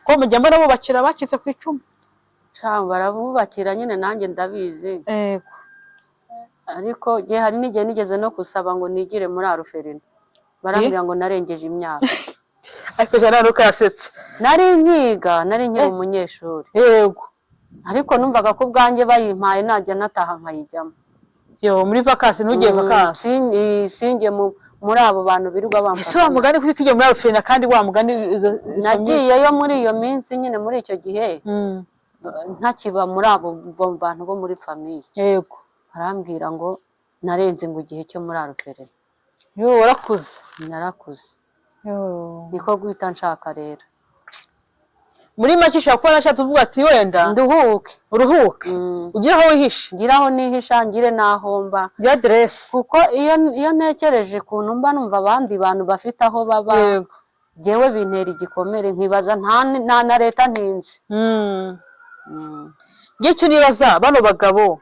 Ko mujya mbona bubakira abacitse ku icumu. Sha, barabubakira nyine, nanjye ndabizi. Ariko jye hari n'igihe nigeze no gusaba ngo nigire muri orphelinat, barambwira ngo narengeje imyaka. Ariko jana ntukasetse. Nari nkiga, nari nkiri umunyeshuri. Ariko numvaga ko ubwanjye bayimpaye najya nataha nkayijyamo. Yo, muri vacances, ntugire vacances. Sinjye muri abo bantu birirwa Ese wa bamfata. mugani, kuki tujya muri orphelinat kandi wa mugani Nagiyeyo muri iyo minsi nyine, muri icyo gihe ntakiba muri abo bantu bo muri famille. Barambwira ngo narenze ngo igihe cyo muri orphelinat. Yo, warakuze. Narakuze. Yo. Niko guhita nshaka rero. Muri make ushobora kuba warashatse uvuga ati wenda nduhuke. Uruhuke. Ugire aho wihishe. Ngire aho nihisha, ngire n'aho mba. Bya aderesi. Kuko iyo ntekereje ukuntu mba numva abandi bantu bafite aho baba, jyewe bintera igikomere, nkibaza nta na leta ntinzi. Njye icyo nibaza, bano bagabo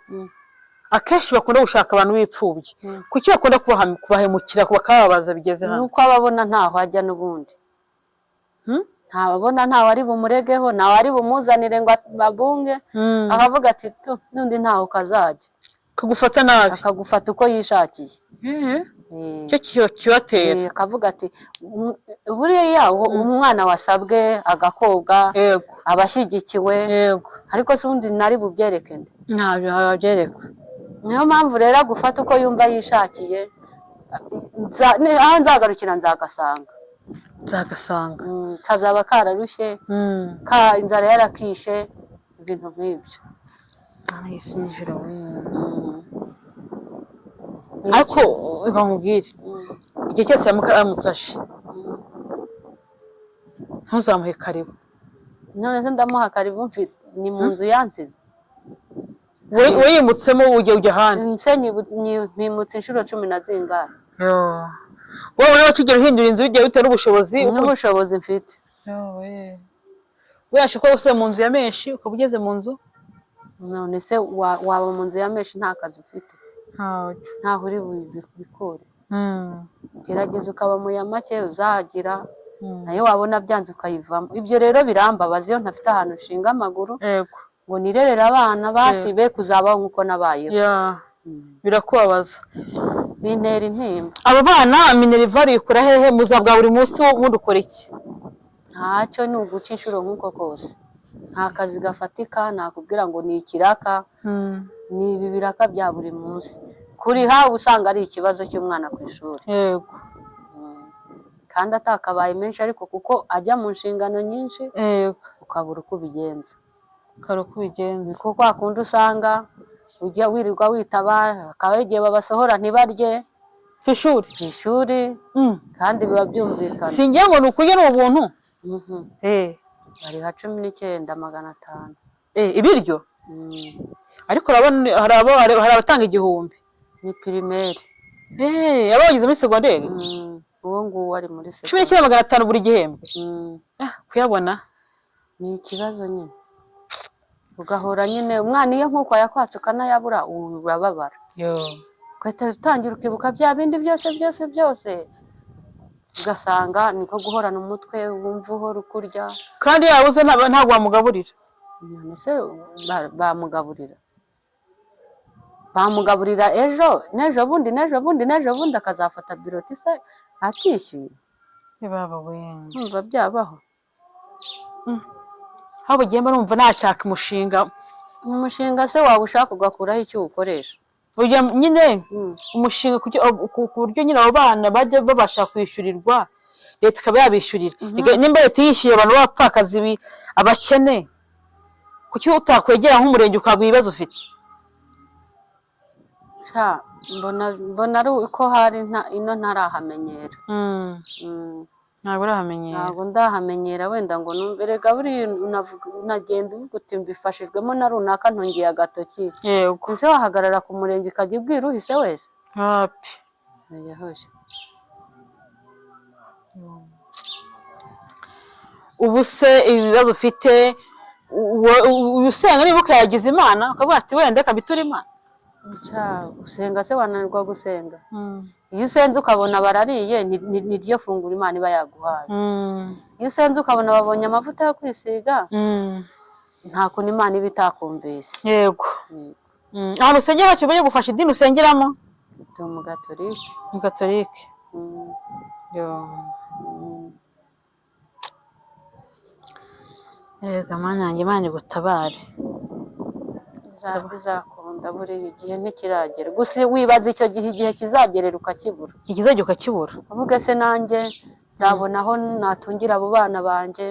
akenshi bakunda gushaka abantu b'imfubyi, kuki bakunda kubahemukira bakababaza bigeze hano? Nuko ababona ntaho ajya n'ubundi. Ntababona, ntawe ari bumuregeho, ntawe ari bumuzanire ngo babunge. Akavuga ati tu n'undi ntaho kazajya. Kagufata nabi. Akagufata uko yishakiye. Icyo kibatera. Akavuga ati buriya umwana wasabwe agakobwa aba ashyigikiwe. Ariko se ubundi nari bubyereke nde? Ntabyo babyerekwa. Niyo mpamvu rero agufata uko yumva yishakiye. Aho nzagarukira nzagasanga. Nzagasanga. Kazaba kararushye, ka inzara yarakishe, ibintu nk'ibyo. Mwana y'isi n'ijuru we. Ariko reka nkubwire, igihe cyose aramutse aje, ntuzamuhe karibu. None se ndamuha karibu mfite ni mu nzu yansize? We yimutsemo, ujya ahandi. Nse mpimutse inshuro cumi na zingahe? Wowe niba tugera uhindura inzu bigiye bitewe n'ubushobozi. N'ubushobozi mfite. Weyashe kuba usuye mu nzu ya menshi, ukaba ugeze mu nzu. None se waba mu nzu ya menshi nta kazi ufite, ntaho uri bikure? Gerageza ukaba mu ya make uzagira, nayo wabona byanze ukayivamo. Ibyo rero birambabaza iyo ntafite ahantu nshinga amaguru ngo nirerere abana, basibe kuzabaho nk'uko nabayeho. Birakubabaza. Bintera intimba. Abo bana minerval uyikura hehe mu buzima bwa buri munsi? Ubundi ukora iki? Ntacyo, ni uguca inshuro nk'uko kose. Nta kazi gafatika nakubwira ngo ni ikiraka, ni ibi biraka bya buri munsi. Kuriha uba usanga ari ikibazo cy'umwana ku ishuri. Kandi atakabaye menshi, ariko kuko ajya mu nshingano nyinshi, ukabura uko ubigenza. Kare uko ubigenza. Niko kwa kundi usanga ujya wirirwa witaba, hakaba igihe babasohora ntibarye. Ku ishuri? Ku ishuri. Kandi biba byumvikana. Singira ngo ni ukurya, ni ubuntu. Bariha 19,500. Ibiryo? Ariko urabona hari abatanga 1000. Ni primaire. Aba bageze muri segonderi. Uwo nguwo ari muri Cumi segonderi. n'icyenda magana atanu buri gihembwe. Kuyabona Ni ikibazo nyine, ugahora nyine umwana iyo nk'uko yakwatse ukanayabura urababara, ugahita utangira ukibuka bya bindi byose byose byose, ugasanga niko guhorana umutwe wumva uhora ukurya. Kandi yabuze ntabwo wamugaburira. None se bamugaburira ejo n'ejo bundi n'ejo bundi n'ejo bundi, akazafata bulletin se atishyuye? Baba we! Numva byabaho. Aho bugiye mba numva nashaka umushinga. Umushinga se waba ushaka ugakuraho icyo uwukoresha? Ujya nyine umushinga ku buryo nyine abo bana bajya babasha kwishyurirwa, leta ikaba yabishyurira. Nimba leta yishyuye abantu b'abapfakazi, abakene, kuki utakwegera nk'umurenge ukaguha ibibazo ufite? Sha, mbona ari uko hari ino ntarahamenyera. Ntabwo urahamenyera. Ntabwo ndahamenyera wenda ngo numve. Erega buriya unagenda uvuga uti mbifashijwemo na runaka, ntungiye agatoki. Ese wahagarara ku murenge ukajya ubwira uhise wese? Hapi. Oya, hoya. Ubu se ibibazo ufite, usenga niba ukayagiza Imana, ukavuga ati wenda reka mbiture Imana. Nca, gusenga se wananirwa gusenga? Iyo usenze ukabona barariye, ni ryo funguro Imana iba yaguhaye. Iyo usenze ukabona babonye amavuta yo kwisiga, nta kuntu Imana iba itakumvise. Yego. Ahantu usengera ntacyo gufasha idini usengeramo? Ndi umugatolike. Ni Gatolike? Mm. Yo. Yego, Mana yanjye, Imana igutabare. Bizakunda, buriya igihe ntikiragera, gusa wibaza icyo gihe, igihe kizagerera ukakibura. Ikizajya ukakibura. Uvuge se nanjye nzabona aho natungira abo bana banjye,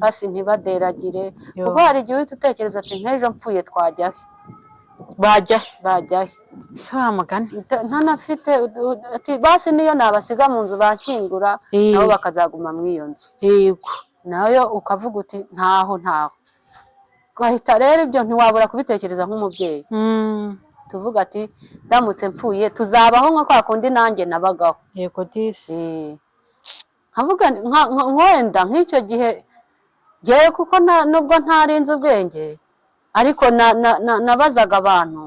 basi ntibaderagire? Yo. Kuko hari igihe uhita utekereza ati nk'ejo mpfuye twajya he? Bajya he? Bajya he? Se wa mugani. Ntanafite ati basi niyo nabasiga mu nzu banshyingura, nabo bakazaguma muri iyo nzu. Nayo ukavuga uti ntaho, ntaho. Ugahita rero ibyo ntiwabura kubitekereza nk'umubyeyi. Tuvuga ati ndamutse mpfuye tuzabaho nka kwa kundi nanjye nabagaho. Yego disi. Nkavuga wenda nk'icyo gihe ngewe, kuko nubwo ntarinze ubwenge, ariko nabazaga abantu,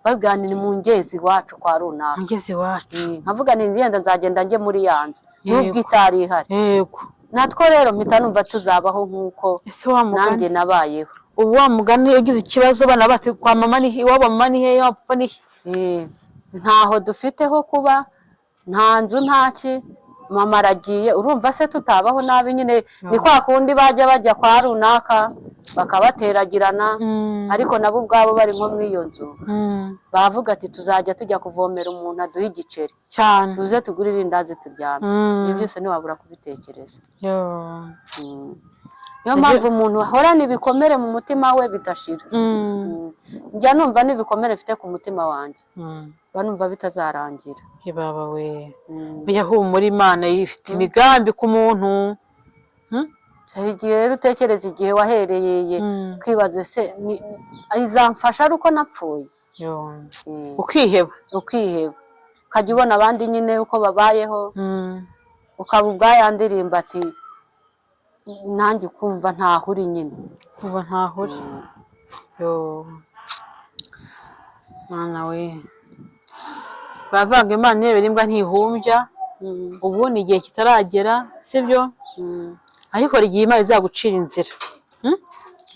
babwira ni mu ngezi iwacu kwa runaka. Ngeze iwacu. Nkavuga nti ngenda nzagenda njye muri ya nzu nubwo itari ihari. Natwo rero mpita numva tuzabaho nk'uko Ese wa mugani, nanjye nabayeho. ubu wa mugani ugize ikibazo, abana bati kwa mama ni he, iwabo mama ni he, iwabo papa ni he? Ntaho dufite ho kuba, nta nzu, ntaki, mama aragiye, urumva se tutabaho nabi nyine? Ni kwa kundi bajya bajya kwa runaka bakabateragirana, ariko nabo ubwabo bari nko muri iyo nzu, bavuga ati tuzajya tujya kuvomera umuntu aduhe igiceri, cyane, tuze tugure irindazi turyame. Ibyo byose ntiwabura kubitekereza. Yo. Niyo mpamvu umuntu ahorana ibikomere mu mutima we bidashira. Njya numva n'ibikomere mfite ku mutima wanjye, mba numva bitazarangira. Ibaba we. Oya, humura, Imana ifite imigambi ku muntu. Hari igihe rero utekereza igihe wahereye, ukibaza ese izamfasha ari uko napfuye? Yo. Ukiheba. Ukiheba, ukajya ubona abandi nyine uko babayeho, ukaba ubwaya ndirimba ati nanjye ukumva ntaho uri nyine. Kuba ntaho uri. Yo. Mana we, bavanga Imana irebera imbwa ntihumbya. Ubu ni igihe kitaragera, sibyo? Ariko hari igihe Imana izagucira inzira.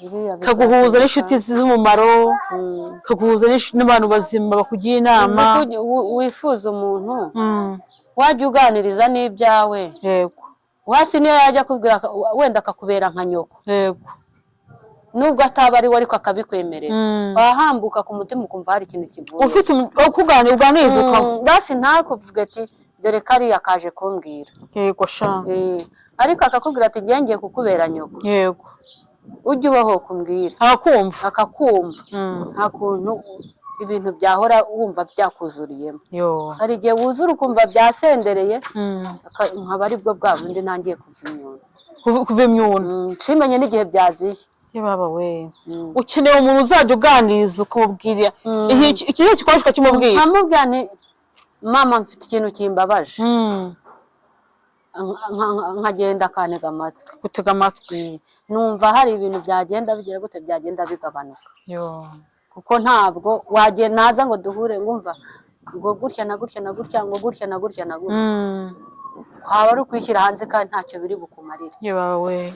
Biriya Ikaguhuza n'inshuti z'umumaro, ikaguhuza n'abantu bazima bakugira inama. Uzi ko wifuza umuntu wajya uganiriza n'ibyawe, wasi niyo yajya akubwira wenda akakubera nka nyoko, nubwo ataba ari we ariko akabikwemerera, wahambuka ku mutima ukumva hari ikintu kivuye. Ufite ukuganira, uganiriza ukaba Basi ntakuvuge ati dore kariya kaje kumbwira. Yego sha. Ariko akakubwira ati ngiye ngiye kukubera nyoko, ujye ubaho kumbwira. Akakumva. Akakumva. Nta kuntu ibintu byahora wumva byakuzuriyemo. Yo. Hari igihe wuzura ukumva byasendereye, nkaba aribwo bwa bundi ntangiye kuva imyuna. Kuva imyuna. Simenye n'igihe byaziye. Ye baba we. Ukeneye umuntu uzajya uganiriza ukamubwira ikibazo kikwaje ukakimubwira. Nkamubwira nti mama mfite ikintu kimbabaje, nkagenda akantega amatwi. Gutega amatwi. Numva hari ibintu byagenda bigira gute, byagenda bigabanuka. Yo. Kuko ntabwo wagenda naza ngo duhure ngumva ngo gutya na gutya na gutya, ngo gutya na gutya na gutya, kwaba ari ukwishyira hanze kandi ntacyo biri bukumarire. Ye baba we.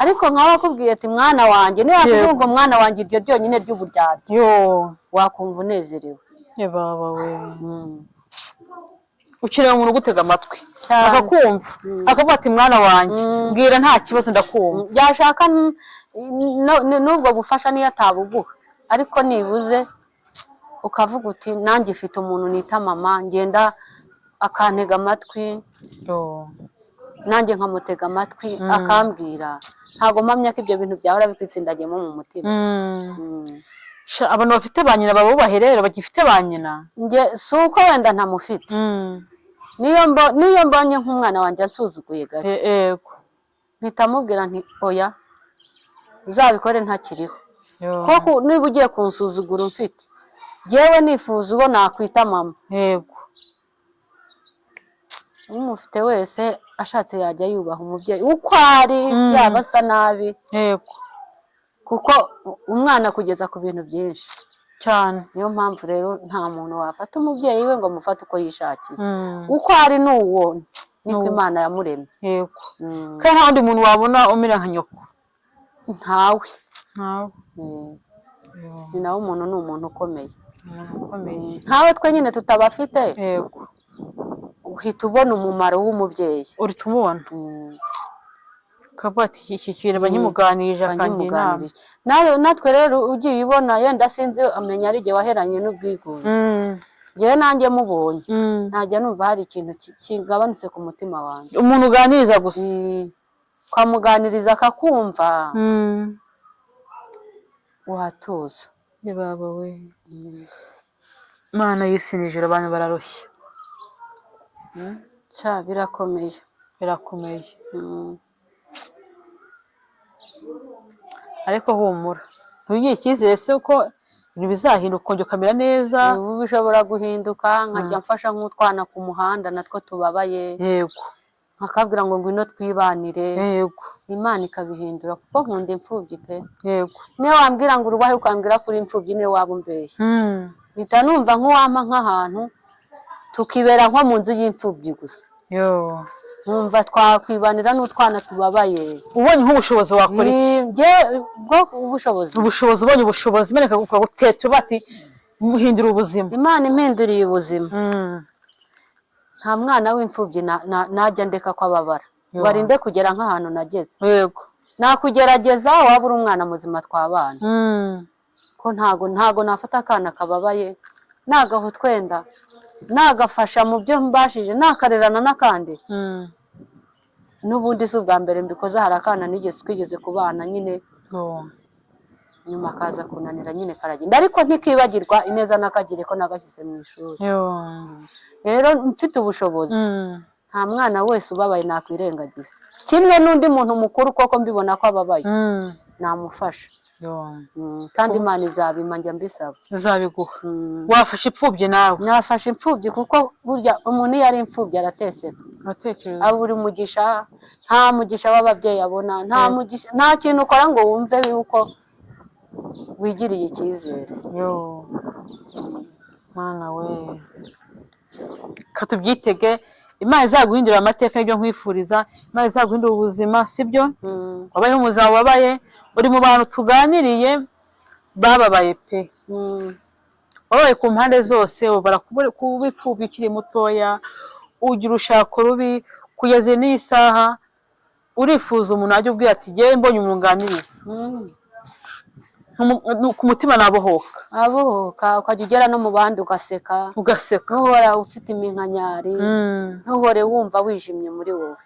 Ariko nkaba akubwiye ati mwana wanjye, niba yakubwiye ngo mwana wanjye, iryo ryonyine ry'uburyarya, Yo. wakumva unezerewe. Ye baba we. Ukeneye umuntu ugutega amatwi, Cyane. akakumva, akavuga ati mwana wanjye, mbwira nta kibazo, ndakumva. Byashaka n'ubwo bufasha niyo atabuguha, ariko nibuze ukavuga uti nanjye mfite umuntu nita mama, ngenda akantega amatwi, Yo. nanjye nkamutega amatwi, akambwira. Ntabwo mpamya ko ibyo bintu byahora bikwitsindagiyemo mu mutima. Sha, abantu bafite ba nyina babubahe rero, bagifite ba nyina. Njye si uko wenda ntamufite, niyo mbonye nk'umwana wanjye ansuzuguye gake, mpita mubwira nti oya, uzabikore ntakiriho. Yo. Kuko niba ugiye kunsuzugura umfite, njyewe nifuza uwo nakwita mama. Umufite wese ashatse yajya yubaha umubyeyi uko ari, yaba asa nabi, kuko umwana akugeza ku bintu byinshi. Cyane. Niyo mpamvu rero nta muntu wafata umubyeyi we ngo amufate uko yishakiye. Uko ari n'uwo niko N'uwo. Imana yamuremye. Yego, kandi nta wundi muntu wabona umera nka nyoko. Ntawe. Ntawe. Ni nawe, umuntu ni umuntu ukomeye. Umuntu ukomeye. Nkawe twe nyine tutabafite, uhita ubona umumaro w'umubyeyi. Uhita umubona, ukavuga ati iki kintu banyimuganirije akangira inama. Banyimuganirije. Nawe natwe rero ugiye ubona, yenda sinzi, amenya ari igihe waheranye n'ubwigunge. Njyewe nanjye mubonye, najya numva hari ikintu kigabanutse ku mutima wanjye. Umuntu uganiriza gusa. Ukamuganiriza akakumva, watuza. Ye baba we, Mana y'isi n'ijuru, abantu bararushya. Sha, birakomeye. Birakomeye. Ariko humura, ntugire icyizere se ko ibintu bizahinduka ukongera ukamera neza? Ubu bishobora guhinduka, nkajya mfasha nk'utwana ku muhanda natwo tubabaye, nkakabwira ngo ngwino twibanire. Imana ikabihindura, kuko nkunda imfubyi pe. Niyo wambwira ngo urubahe, ukambwira ko uri imfubyi, niyo waba umbeshya, mpita numva nk'uwampa nk'ahantu tukibera nko mu nzu y'imfubyi gusa, Yo. nkumva twakwibanira n'utwana tubabaye. Ubonye nk'ubushobozi wakora iki? Njye bwo ubushobozi? Ubushobozi, ubonye ubushobozi, Imana ikaguteta bati muhindura ubuzima. Imana impinduriye ubuzima, nta mwana w'imfubyi najya ndeka ko ababara, Yo. barinde kugera nk'ahantu nageze. Nakugerageza, waba uri umwana muzima twabana, ko ntago nafata akana kababaye nagaho twenda nagafasha mu byo mbashije, nakarerana n'akandi. N'ubundi si ubwa mbere mbikoze, hari akana nigeze twigeze kubana nyine, Yo. nyuma kaza kunanira nyine karagenda, ariko ntikibagirwa ineza nakagire ko nagashyize mu ishuri. Yo. Rero mfite ubushobozi, nta mwana wese ubabaye nakwirengagiza, kimwe n'undi muntu mukuru koko mbibona ko ababaye, namufasha. Yo. Kandi Imana izabimpa, njya mbisaba. Izabiguha. Wafashe imfubyi nawe? Nafashe imfubyi, kuko burya umuntu iyo ari imfubyi arateseka. Uratekereza. Abura umugisha, nta mugisha w'ababyeyi abona, nta mugisha, nta kintu ukora ngo wumve yuko wigiriye icyizere. Yo, Mana we, ka tubyitege, Imana izaguhindurira amateka y'ibyo nkwifuriza, Imana izaguhindura ubuzima, sibyo? Wabayeho ubuzima wabaye, uri mu bantu tuganiriye bababaye pe. Wabaye ku mpande zose, ubara kuba imfubyi ukiri mutoya, ugira urushako rubi, kugeza n'iyi saha urifuza umuntu wajya ubwira ati jyewe mbonye umuntu nganiriza, ku mutima nabohoka. Abohoka, ukajya ugera no mu bandi ugaseka. Ugaseka. Ntuhora ufite iminkanyari, ntuhore wumva wijimye muri wowe.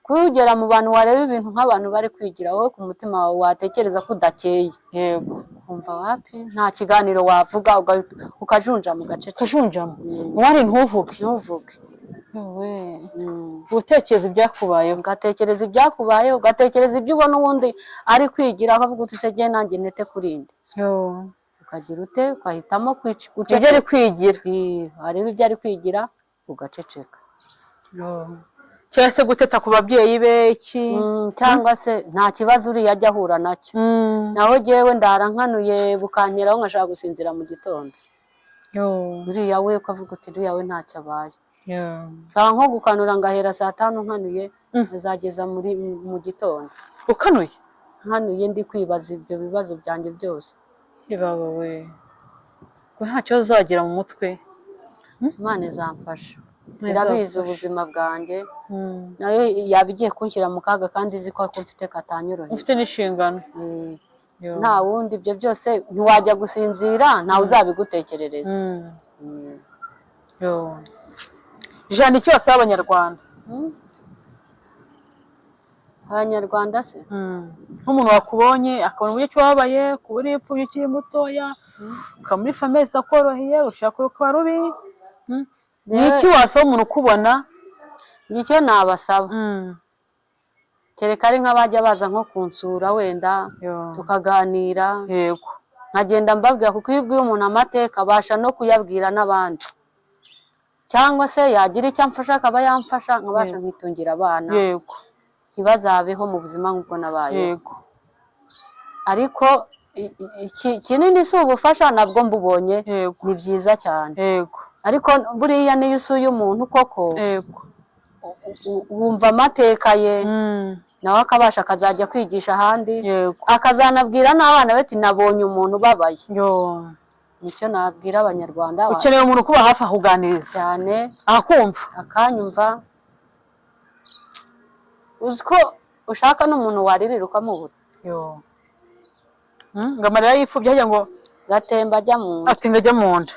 Kugera mu bantu wareba ibintu nk'abantu bari kwigira, wowe ku mutima wawe watekereza ko udakeye, wumva wapi, nta kiganiro wavuga, ukajunja mu gacece. Ukajunjama wari ntuvuge. Ntuvuge. Yewe. Utekereza ibyakubayeho. Ugatekereza ibyakubayeho, ugatekereza ibyo ubona uwundi ari kwigira, ukavuga uti se jye nanjye ntete kuri nde? Yo. Ukagira ute? Ugahitamo Ibyo ari guceceka. kwigira. Wareba ibyo ari kwigira ugaceceka. Yo. Cyangwa se guteta ku babyeyi be iki. Cyangwa se nta kibazo uriya ajya ahura nacyo, naho jyewe ndara nkanuye bukankeraho, nkashaka gusinzira mu gitondo. Yo. Uriya we ukavuga uti uriya we ntacyo abaye. Yo. Nshaka nko gukanura ngahera saa tanu nkanuye, nkazageza muri mu gitondo. Ukanuye? Nkanuye, ndi kwibaza ibyo bibazo byanjye byose. Ibaba we, ko nta kibazo uzagira mu mutwe? Imana izamfasha. Imana Irabizi izagufasha. ubuzima bwanjye, nayo yaba igiye kunshyira mu kaga kandi izi ko ako mfite katanyoroheye. Ufite n'inshingano. Yo. Nta wundi, ibyo byose ntiwajya gusinzira, ntawe uzabigutekerereza. Yo. Ijambo icyo wasaba Abanyarwanda? Abanyarwanda se? Nk'umuntu wakubonye akabona uburyo ki wababaye, kuba uri imfubyi ukiri mutoya, ukaba muri famille zitakoroheye, ushaka rukaba rubi. Ni iki wasaba umuntu ukubona? Njye icyo nabasaba, kereka ari nk'abajya baza nko kunsura wenda, Yo. tukaganira, nkagenda mbabwira, kuko iyo ubwiye umuntu amateka abasha no kuyabwira n'abandi, cyangwa se yagira icyo amfasha akaba yamfasha, nkabasha nkitungira abana, ntibazabeho mu buzima nk'ubwo nabayeho. Ariko Kinini si ubufasha, nabwo mbubonye ni byiza cyane. Ariko buriya niyo usuye umuntu koko, wumva amateka ye, nawe akabasha akazajya kwigisha ahandi, akazanabwira n'abana be ati nabonye umuntu ubabaye. Yo. Nicyo nabwira Abanyarwanda. Ukeneye umuntu ukuba hafi akuganiriza cyane, akumva. Akanyumva. Uzi ko ushaka n'umuntu waririra ukamubura? Yo. Ngo amarira y'imfubyi hajya ngo gatemba ajya mu nda. Ati ngo ajya mu nda.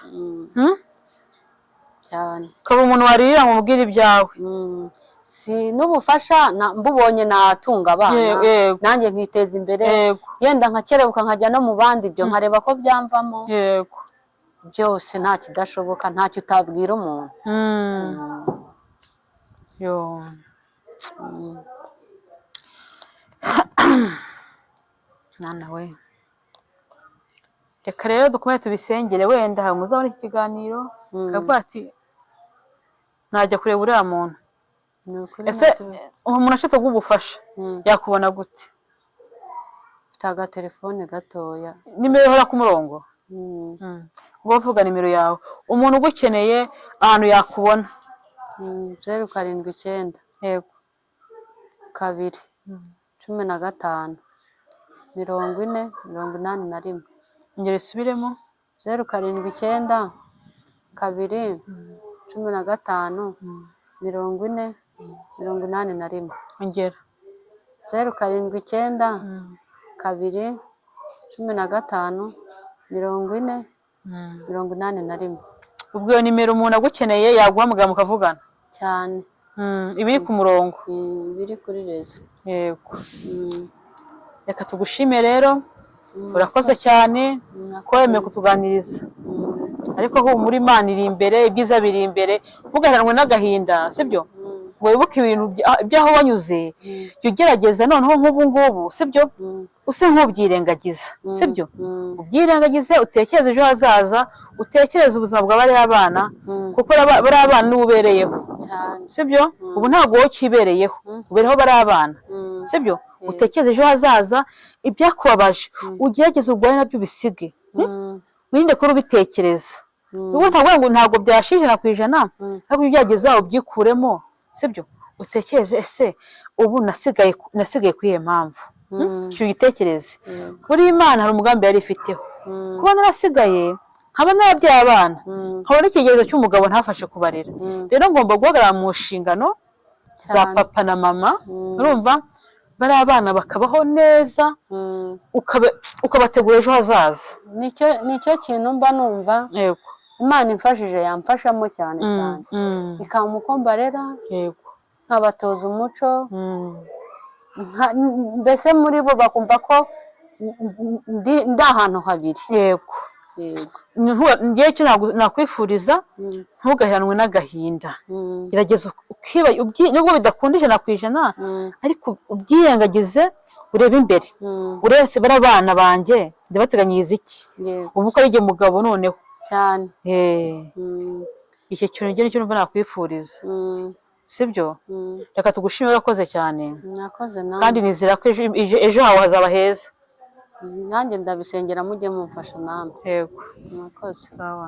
Cyane. Ukaba umuntu warira ngo umubwire ibyawe. Si n'ubufasha, mbubonye natunga abana, nanjye nkiteza imbere, yenda nkakerebuka nkajya no mu bandi, ibyo nkareba ko byamvamo. Byose nta kidashoboka, ntacyo utabwira umuntu. Yo. Mwana we, reka rero dukomeze tubisengere, wenda hari umuzabona iki kiganiro akavuga ati najya kureba uriya muntu. Ni ukuri. Ese uwo muntu ashatse kuguha ubufasha yakubona gute? Mfite agatelefone gatoya. Nimero ihora ku murongo? Mm. Ubwo vuga nimero yawe, umuntu ugukeneye ahantu yakubona. 079 2 15 40 81. Ingero isubiremo. 079 2 15 40 81. Ongera. 079 2 15 40 81. Ubwo iyo nimero umuntu agukeneye yaguhamagara mukavugana? Cyane. Iba iri ku murongo? Biri kuri réseau. Yego. Reka tugushime rero. Urakoze cyane ko wemeye kutuganiriza. Ariko humura, Imana iri imbere, ibyiza biri imbere, ntugaheranwe n'agahinda, sibyo? Ngo wibuke ibintu by'aho wanyuze. Jya ugerageza noneho nk'ubu ngubu, sibyo? Use nk'ubyirengagiza, sibyo? Ubyirengagize, utekereze ejo hazaza, utekereze ubuzima bwa bariya bana, kuko bariya bana nibo ubereyeho. Cyane. Sibyo? Ubu ntabwo wowe ukibereyeho, ubereho bariya bana. Sibyo? Utekereze ejo hazaza, ibyakubabaje ugerageze urwane nabyo ubisige. Wirinde kuba ubitekereza. Ubu ntabwo ngo ntabwo byashira 100%, ariko ujye ugerageza ubyikuremo, sibyo? Utekereze, ese ubu nasigaye kuri iyo mpamvu? Icyo ugitekereze. Buriya Imana hari umugambi yari ifiteho kuba narasigaye, nkaba narabyaye abana, nkabona ikigerezo cy'umugabo ntafashe kubarera. Rero ngomba guhagarara mu nshingano za papa na mama. Urumva, bariya abana bakabaho neza, ukabategura ejo hazaza. Nicyo kintu mba numva Imana imfashije yamfashamo cyane cyane, ikampa uko mbarera, nkabatoza umuco, mbese muri bo bakumva ko ndi ahantu habiri. Yego. Ngewe icyo nakwifuriza, ntugaheranwe n'agahinda. Gerageza ukiba nubwo bidakunda 100%, ariko ubyirengagize, urebe imbere, urebe bariya bana banjye ndabateganyiriza iki? Ubu ko ari jye mugabo noneho. Cyane. Icyo kintu njye nicyo numva nakwifuriza. Sibyo? Reka tugushime, urakoze cyane. Mwakoze nawe. Kandi nizera ko ejo hawe hazaba heza. Nanjye ndabisengera, mujye mumfasha namwe. Yego. Mwakoze. Sawa.